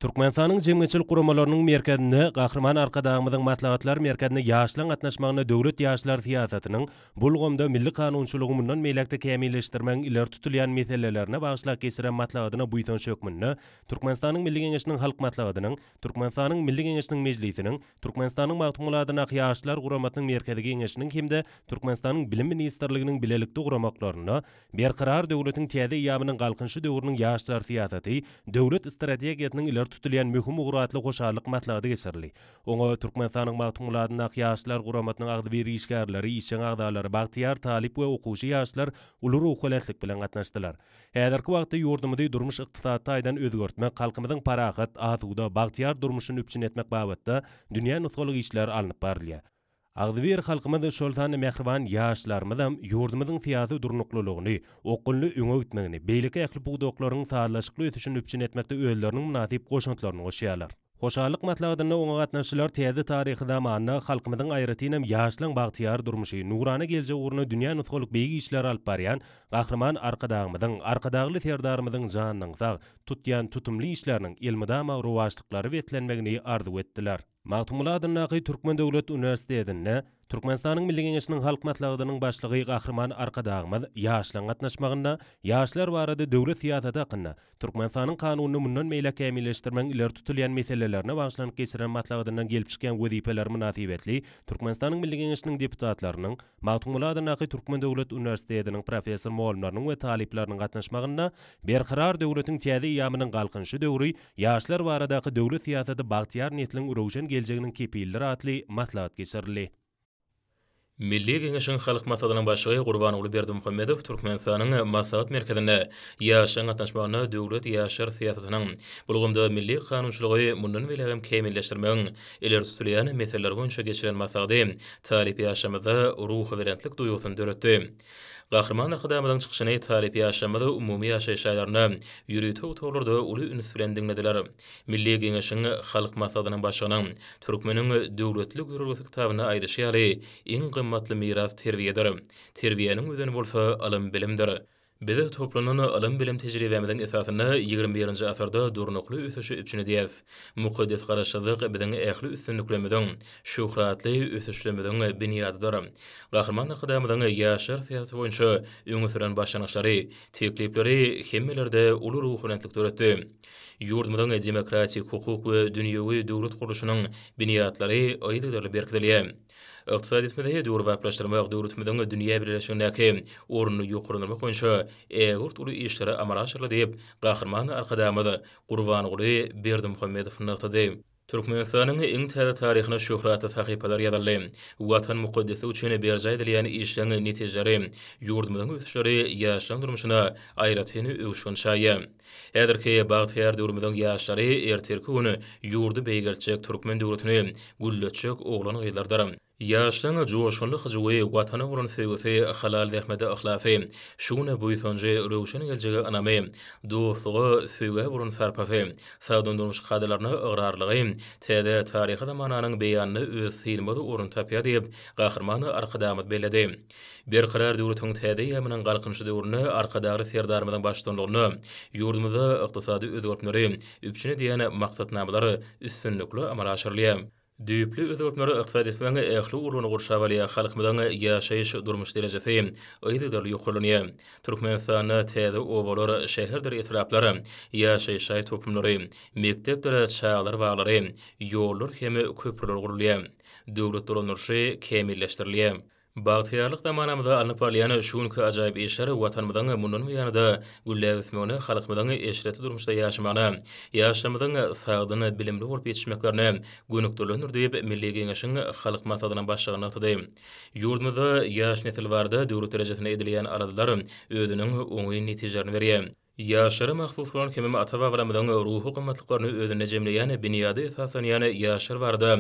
Türkmenistanyň Jemgyýetçilik guramalarynyň merkezinde Gahryman Arkadagymyzyň Maslahatlar merkezinde ýaşlaryň gatnaşmagynda döwlet ýaşlar syýasatynyň bu ulgamda milli kanunçylygy mundan beýläk-de kämilleşdirmegiň ileri tutulýan meselelerine bagyşlap geçiren maslahatyna buýsanç hökmünde Türkmenistanyň Milli Geňeşiniň Halk Maslahatynyň, Türkmenistanyň Milli Geňeşiniň Mejlisiniň, Türkmenistanyň Magtymguly adyndaky Ýaşlar guramasynyň Merkezi Geňeşiniň hem-de Türkmenistanyň Bilim ministrliginiň bilelikde guramaklarynda Berkarar döwletiň täze eýýamynyň Galkynyşy döwrüniň ýaşlar syýasaty, döwlet strategiýasynyň ileri tutulýan möhüm ugry atly hoşallyk maslahaty geçirildi. Oňa Türkmenistanyň Magtymguly adyndaky Ýaşlar guramasynyň agzybir işgärleri, işjeň agzalary, bagtyýar talyp we okuwçy ýaşlar uly ruhubelentlik bilen gatnaşdylar. Häzirki wagtda ýurdumyzy durmuş-ykdysady taýdan özgertmek, halkymyzyň parahat, asuda, bagtyýar durmuşyny üpjün etmek babatda dünýä nusgalyk işler alnyp barylýar. Agzybir halkymyz, şol sanda mähriban ýaşlarymyzam ýurdumyzyň syýasy durnuklylygyny, okgunly öňe gitmegini, beýleki ähli pudaklaryň sazlaşykly ösüşini üpjün etmekde özleriniň mynasyp goşantlaryny goşýarlar. Hoşallyk maslahatynda oňa gatnaşyjylar täze taryhy zamanda halkymyzyň, aýratynam, ýaşlaryň bagtyýar durmuşy, nurana geljegi ugrunda dünýä nusgalyk beýik işleri alyp barýan Gahryman Arkadagymyzyň, Arkadagly Serdarymyzyň janynyň sag, tutýan tutumly işleriniň elmydama rowaçlyklara beslenmegini arzuw etdiler. Magtymguly adyndaky Türkmen döwlet uniwersitetinde Türkmenistanyň Milli Geňeşiniň Halk Maslahatynyň Başlygy Gahryman Arkadagymyz ýaşlaryň gatnaşmagynda Ýaşlar barada döwlet syýasaty hakynda Türkmenistanyň Kanunyny mundan beýläk kämilleşdirmegiň ileri tutulýan meselelerine bagyşlanyp geçiren maslahatyndan gelip çykýan wezipeler mynasybetli Türkmenistanyň Milli Geňeşiniň deputatlarynyň, Magtymguly adyndaky Türkmen döwlet uniwersitetiniň professor-mugallymlarynyň we talyplarynyň gatnaşmagynda Berkarar döwletiň täze eýýamynyň Galkynyşy döwri Ýaşlar baradaky döwlet syýasaty bagtyýar nesliň röwşen geljeginiň kepilidir atly maslahat geçirildi. Milli Geňeşiň Halk Maslahatynyň Başlygy Gurbanguly Berdimuhamedow Türkmenistanyň Maslahat merkezinde ýaşlaryň gatnaşmagynda döwlet ýaşlar syýasatynyň, bu ulgamda milli kanunçylygy mundan beýlägem kämilleşdirmegiň ileri tutulýan meseleleri boýunça geçiren maslahaty talyp ýaşlarymyzda ruhubelentlik duýgusyny döretdi. Gahryman Arkadagymyzyň çykyşyny talyp ýaşlarymyz umumy ýaşaýyş jaýlarynda, ýörite otaglarda uly üns bilen diňlediler. Milli Geňeşiň Halk Maslahatynyň Başlygynyň Türkmeniň döwletlilik ýörelgesi kitabynda aýdyşy ýaly, iň gymmatly miras terbiýedir. Terbiýäniň özeni bolsa ylym-bilimdir. Biz toplanan ylym-bilim tejribämiziň esasynda ýigrimi birinji asyrda durnukly ösüşi üpjün edýäris. Mukaddes Garaşsyzlyk biziň ähli üstünliklerimiziň, şöhratly ösüşlerimiziň binýadydyr. Gahryman Arkadagymyzyň ýaşlar syýasaty boýunça öňe süren başlangyçlary, teklipleri hemmelerde uly ruhubelentlik döretdi. Ýurdumyzyň demokratik, hukuk we dünýewi döwlet gurluşynyň binýatlary yzygiderli berkidilýär. Ykdysadyýetimizi döwrebaplaşdyrmak, döwletimiziň dünýä bileleşigindäki ornuny ýokarlandyrmak boýunça ägirt uly işler amala aşyryldy diýip, Gahryman Arkadagymyz Gurbanguly Berdimuhamedow nygtady. Türkmenistanyň iň täze taryhyna şöhratly sahypalar ýazyldy. Watan mukaddesligi üçin berjaý edilýän işleň netijeleri, ýurdumyzyň ösüşleri ýaşlaryň durmuşyna aýratyn öwüşgin çaýýar. Häzirki bagtyýar döwrümiziň ýaşlary ertirki gün ýurdy beýgeltjek, türkmen döwletini gülletjek oglan-gyzlardyr. Ýaşlaň joşgunly hyjuwy, Watana bolan söýgüsi, halal zähmete yhlasy, şu güne buýsanjy, röwşen geljege ynamy, dostluga, söýgä bolan sarpasy, sagdyn durmuş kadalaryna ygrarlylygy täze taryhy zamananyň beýanynda öz synmaz ornuny tapýar diýip, Gahryman Arkadagymyz belledi. Berkarar döwletiň täze eýýamynyň Galkynyşy döwründe Arkadagly Serdarymyzyň baştutanlygynda ýurdumyzda ykdysady özgertmeleri üpjün edýän maksatnamalar üstünlikli amala aşyrylýar. Düýpli özgertmeler ykdysadyýetimiziň ähli ugurlaryny gurşap alýar, halkymyzyň ýaşaýyş-durmuş derejesi yzygiderli ýokarlanýar. Türkmenistanda täze obalar, şäherdir etraplar, ýaşaýyş jaý toplumlary, mekdepdir çagalar baglary, ýollar hem köprüler gurulýar. Döwlet dolandyryşy kämilleşdirilýär. Bagtyýarlyk zamanamyzda alnyp barylýan şu günki ajaýyp işler Watanymyzyň mundan buýana-da gülläp ösmegine, halkymyzyň eşretli durmuşda ýaşamagyna, ýaşlarymyzyň sagdyn, bilimli bolup ýetişmeklerine gönükdirilendir diýip, Milli Geňeşiň Halk Maslahatynyň Başlygy nygtady. Ýurdumyzda ýaş nesil barada döwlet derejesinde edilýän aladalar özüniň oňyn netijelerini berýär. Ýaşlara mahsus bolan hemem ata-babalarymyzyň ruhy gymmatlyklaryny özünde jemleýän binýada esaslanýan ýaşlar barada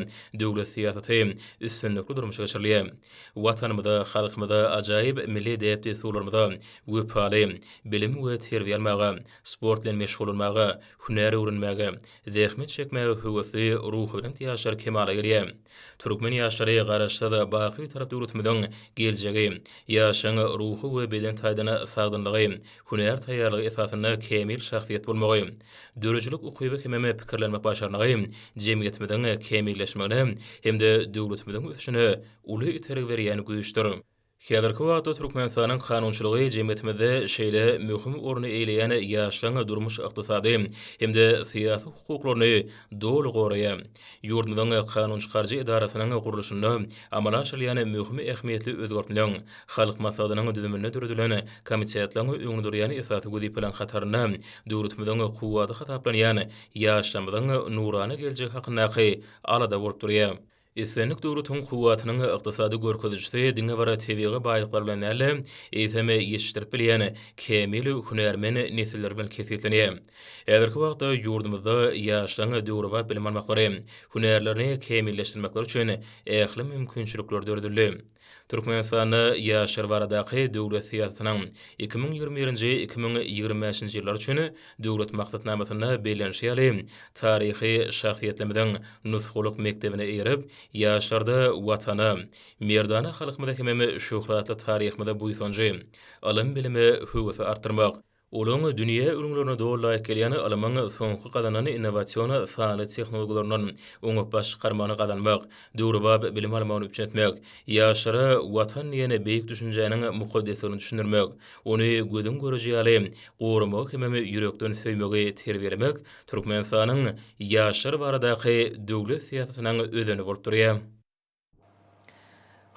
döwlet syýasaty üstünlikli durmuşa geçirilýär. Watanymyza, halkymyza, ajaýyp milli däp-dessurlarymyza wepaly, bilim we terbiýe almaga, sport bilen meşgullanmaga, hünär öwrenmäge, zähmet çekmäge höwesli, ruhubelent ýaşlar kemala gelýär. Türkmen ýaşlary Garaşsyz, baky Bitarap döwletimiziň geljegi, ýaşlaryň ruhy we beden taýdan sagdynlygy, hünär taýýarlygy esasynda kämil şahsyýet bolmagy, döredijilik ukyby hemem pikirlenmek başarnygy jemgyýetimiziň kämilleşmegine hem-de döwletimiziň ösüşine uly itergi berýän güýçdür. Häzirki wagtda Türkmenistanyň kanunçylygy jemgyýetimizde şeýle möhüm orny eýeleýän ýaşlaryň durmuş-ykdysady hem-de syýasy hukuklaryny doly goraýar. Ýurdumyzyň kanunçykaryjy edarasynyň gurluşynda amala aşyrylýan möhüm ähmiýetli özgertmeleriň, Halk Maslahatynyň düzüminde döredilen komitetleriň öňünde durýan esasy wezipeleriň hatarynda döwletimiziň kuwwaty hasaplanýan ýaşlarymyzyň nurana geljegi hakyndaky alada bolup durýar. Islendik döwletiň kuwwatynyň ykdysady görkezijisi diňe bir tebigy baýlyklar bilen däl-de, eýsem, ýetişdirip bilýän kämil hünärmen nesiller bilen kesgitlenýär. Häzirki wagtda ýurdumyzda ýaşlaryň döwrebap bilim almaklary, hünärlerini kämilleşdirmekleri üçin ähli mümkinçilikler döredildi. Türkmenistanda ýaşlar baradaky döwlet syýasatynyň 2021-nji, 2025-nji ýyllar üçin Döwlet maksatnamasynda bellenişi ýaly, taryhy şahsyýetlerimiziň nusgalyk mekdebine eýerip, ýaşlarda Watana, merdana halkymyza hemem şöhratly taryhymyza buýsanjy, ylym-bilime höwesi artdyrmak, Olaryň dünýä ülňülerine doly laýyk gelýän ylmyň soňky gazanan innowasion sanly tehnologiýalaryndan oňat baş çykarmagyny gazanmak, döwrebap bilim almagyny üpjün etmek, ýaşlara Watan diýen beýik düşünjäniň mukaddesligini düşündirmek, ony gözüň göreji ýaly goramagy hemem ýürekden söýmegi terbiýelemek Türkmenistanyň ýaşlar baradaky döwlet syýasatynyň özeni bolup durýar.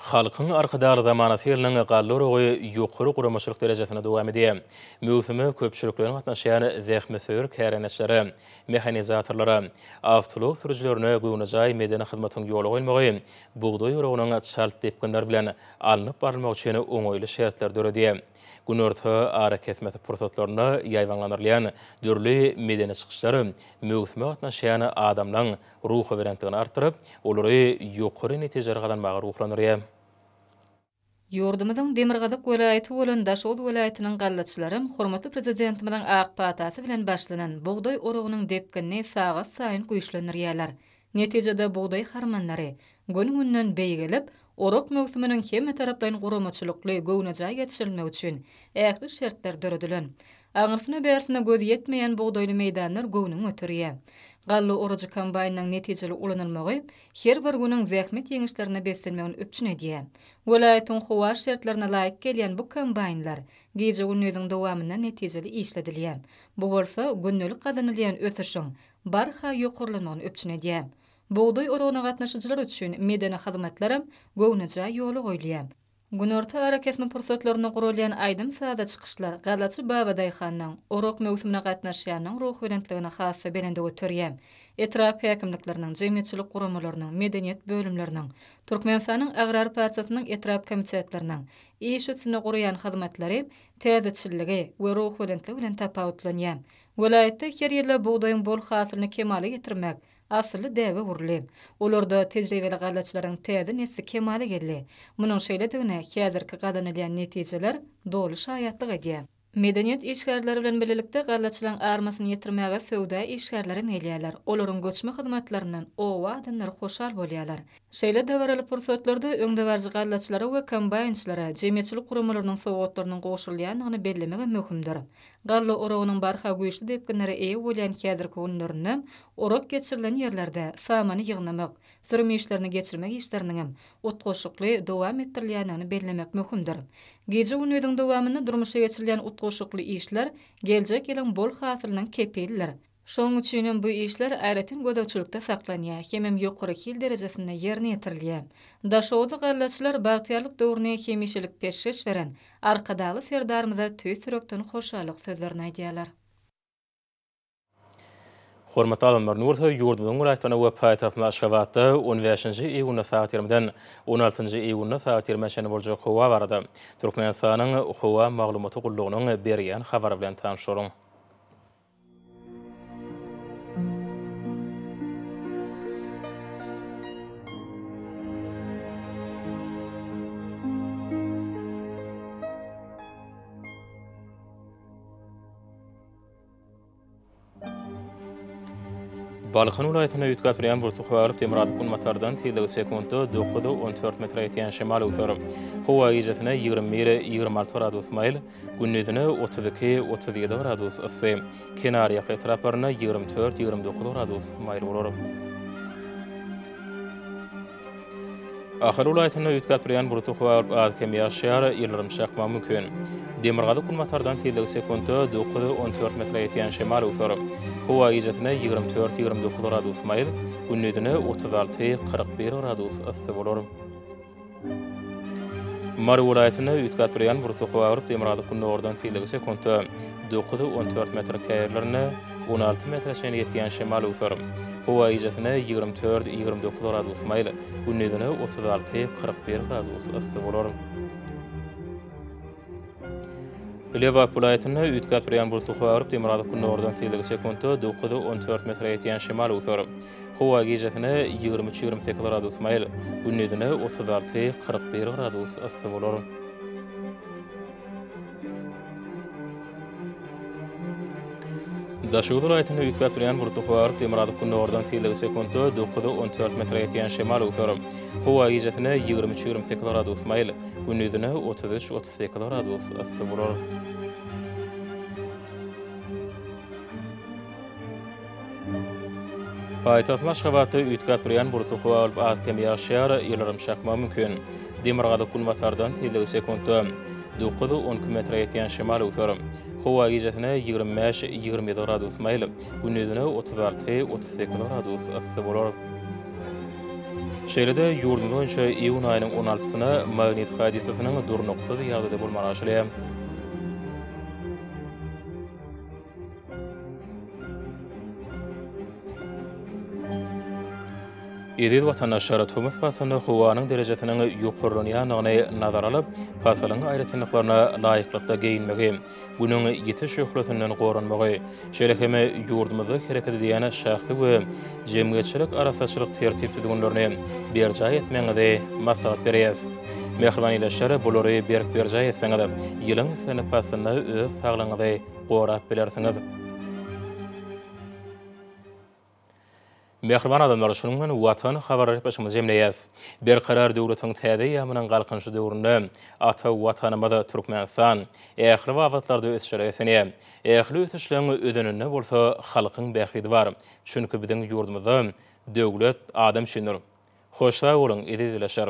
Halkyň Arkadagly zamanasy ýylynyň galla oragy ýokary guramaçylyk derejesinde dowam edýär. Möwsüme köpçülikleýin gatnaşýan zähmetsöýer kärendeçilere, mehanizatorlara, awtoulag sürüjilerine göwnejaý medeni hyzmatyň ýola goýulmagy bugdaý oragynyň çalt depginler bilen alnyp barylmagy üçin oňaýly şertleri döredýär. Günorta arakesmesi pursatlarynda ýaýbaňlandyrylýan dürli medeni çykyşlar möwsüme gatnaşýan adamlaryň ruhubelentligini artdyryp, olary ýokary netijeleri gazanmaga ruhlandyrýar. Ýurdumyzyň demirgazyk welaýaty bolan Daşoguz welaýatynyň gallaçylaram hormatly Prezidentimiziň ak patasy bilen başlanan bugdaý oragynyň depginini sagat saýyn güýçlendirýärler. Netijede bugdaý harmanlary gün-günden beýgelip, orak möwsüminiň hemmetaraplaýyn guramaçylykly, göwnejaý geçirilmegi üçin ähli şertler döredilen. Aňyrsyna-bärsine göz ýetmeýän bugdaýly meýdanlar göwnüňi göterýär. Galla orujy kombaýnynyň netijeli ulanylmagy her bir günüň zähmet ýeňişlerine beslenmegini üpjün edýär. Welaýatyň howa şertlerine laýyk gelýän bu kombaýnlar gije-gündiziň dowamynda netijeli işledilýär. Bu bolsa gündelik gazanylýan ösüşiň barha ýokarlanmagyny üpjün edýär. Bugdaý oragyna gatnaşyjylar üçin medeni hyzmatlaram göwnejaý ýola goýulýar. Günorta arakesme pursatlarynda guralýan aýdym-sazly çykyşlar gallaçy babadaýhanyň, orak möwsümine gatnaşýanyň ruhubelentligini has-da belende göterýär. Etrap häkimlikleriniň, jemgyýetçilik guramalarynyň, medeniýet bölümleriniň, Türkmenistanyň Agrar partiýasynyň etrap komitetleriniň iş üstünde guraýan hyzmatlary täzeçilligi we ruhubelentligi bilen tapawutlanýar. Welaýatda her ýylda bugdaýyň bol hasylyny kemala getirmek asylly däbe öwrüldi. Olarda tejribeli gallaçylaryň täze nesli kemala geldi. Munuň şeýledigine häzirki gazanylýan netijeler doly şaýatlyk edýär. Medeniýet işgärleri bilen birlikde gallaçylaryň armasyny ýetirmäge söwda işgärlerem gelýärler. Olaryň göçme hyzmatlaryndan oba adamlary hoşal bolýarlar. Şeýle dabaraly pursatlarda öňdebaryjy gallaçylara we kombaýnçylara jemgyýetçilik guramalarynyň sowgatlarynyň gowşurylýandygyny bellemegem möhümdir. Galla oragynyň barha güýçli depginlere eýe bolýan häzirki günlerinde orak geçirilen ýerlerde samany ýygnamak, sürüm işlerini geçirmek işleriniňem utgaşykly dowam etdirilýändigini bellemek möhümdir. Gije-gündiziň dowamynda durmuşa geçirilýän utgaşykly işler geljek ýylyň bol hasylynyň kepilidir. Şonuň üçinem bu işler aýratyn gözegçilikde saklanýar hemem ýokary hil derejesinde ýerine ýetirilýär. Daşoguzly gallaçylar bagtyýarlyk döwrüni hemişelik peşgeş beren Arkadagly Serdarymyza tüýs ýürekden hoşallyk sözlerini aýdýarlar. Hormatly alymlar, indi bolsa ýurdumyzyň welaýatlarynda we paýtagtymyz Aşgabatda on bäşinji iýunda sagat ýigrimiden on altynjy iýunda sagat ýigrimä çenli boljak howa barada Türkmenistanyň Howa maglumaty gullugynyň berýän habary bilen tanyş boluň. Balkan welaýatynda üýtgäp durýan bulutly howa bolup, demirgazyk-günbatardan tizligi sekuntda 9-14 metre ýetýän şemal öwser. Howa gijesine 21, 26 gradus maýyl, gündizine 32, 37 gradus yssy. Kenarýaka etraplarynda 24, 29 gradus maýyl bolar. Ahal welaýatynda üýtgäp durýan bulutly howa bolup, az-kem ýagyş ýagar, ýyldyrym çakmagy mümkin. Demirgazyk-günbatardan tizligi sekuntda 9-14 metre ýetýän şemal öwser. Howa gijesine 24, 29 gradus maýyl, gündizine 36, 41 gradus yssy bolar. Mary welaýatynda üýtgäp durýan bulutly howa bolup, demirgazyk-gündogardan tizligi sekuntda 9-14 metr, käýerlerinde 16 metre çenli ýetýän şemal öwser. Howa gijesine 24, 29 gradus maýyl, gündizine 36, 41 gradus yssy bolar. Lebap welaýatynda üýtgäp durýan bulutly howa bolup, demirgazyk-gündogardan tizligi sekuntda 9-14 metre ýetýän şemal öwser. Howa gijesine 23, 28 gradus maýyl, gündizine 36, 41 gradus yssy bolar. Daşoguz welaýatynda üýtgäp durýan bulutly howa bolup, demirgazyk-gündogardan tizligi sekuntda 9-14 metre ýetýän şemal öwser. Howa gijesine 23, 28 gradus maýyl, gündizine 33, 38 gradus yssy bolar. Paýtagtymyz Aşgabatda üýtgäp durýan bulutly howa bolup, az-kem ýagyş ýagar, ýyldyrym çakmagy mümkin. Demirgazyk-günbatardan tizligi sekuntda 9-12 metre ýetýän şemal öwser. Howa gijesine 25, 27 gradus maýyl, gündizine 36, 38 gradus yssy bolar. Şeýle-de ýurdumyz boýunça iýun aýynyň on altysyna magnit hadysasynyň durnuksyz ýagdaýda bolmagy garaşylýar. Eziz watandaşlar, tomus paslynda howanyň derejesiniň ýokarlanýandygyny nazara alyp, pasylyň aýratynlyklaryna laýyklykda geýinmegi, Günüň ýiti şöhlesinden goranmagy, şeýle hem ýurdumyzda hereket edýän şahsy we jemgyýetçilik arassaçylyk tertip-düzgünlerini berjaý etmegiňizi maslahat berýäris. Mähriban ildeşler, bulary berk berjaý etseňiz, ýylyň islendik paslynda öz saglygyňyzy gorap bilersiňiz. Mähriban adamlar, şunuň bilen Watan habarlar gepleşigimizi jemleýäs. Berkarar döwletiň täze eýýamynyň Galkynyşy döwründe ata Watanymyz Türkmenistan ähli babatlarda ösüşlere beslenýär. Ähli ösüşleň özeninde bolsa halkyň bähbidi bar. Çünki biziň ýurdumyzda Döwlet adam üçindir! Hoş sag boluň, eziz ildeşler!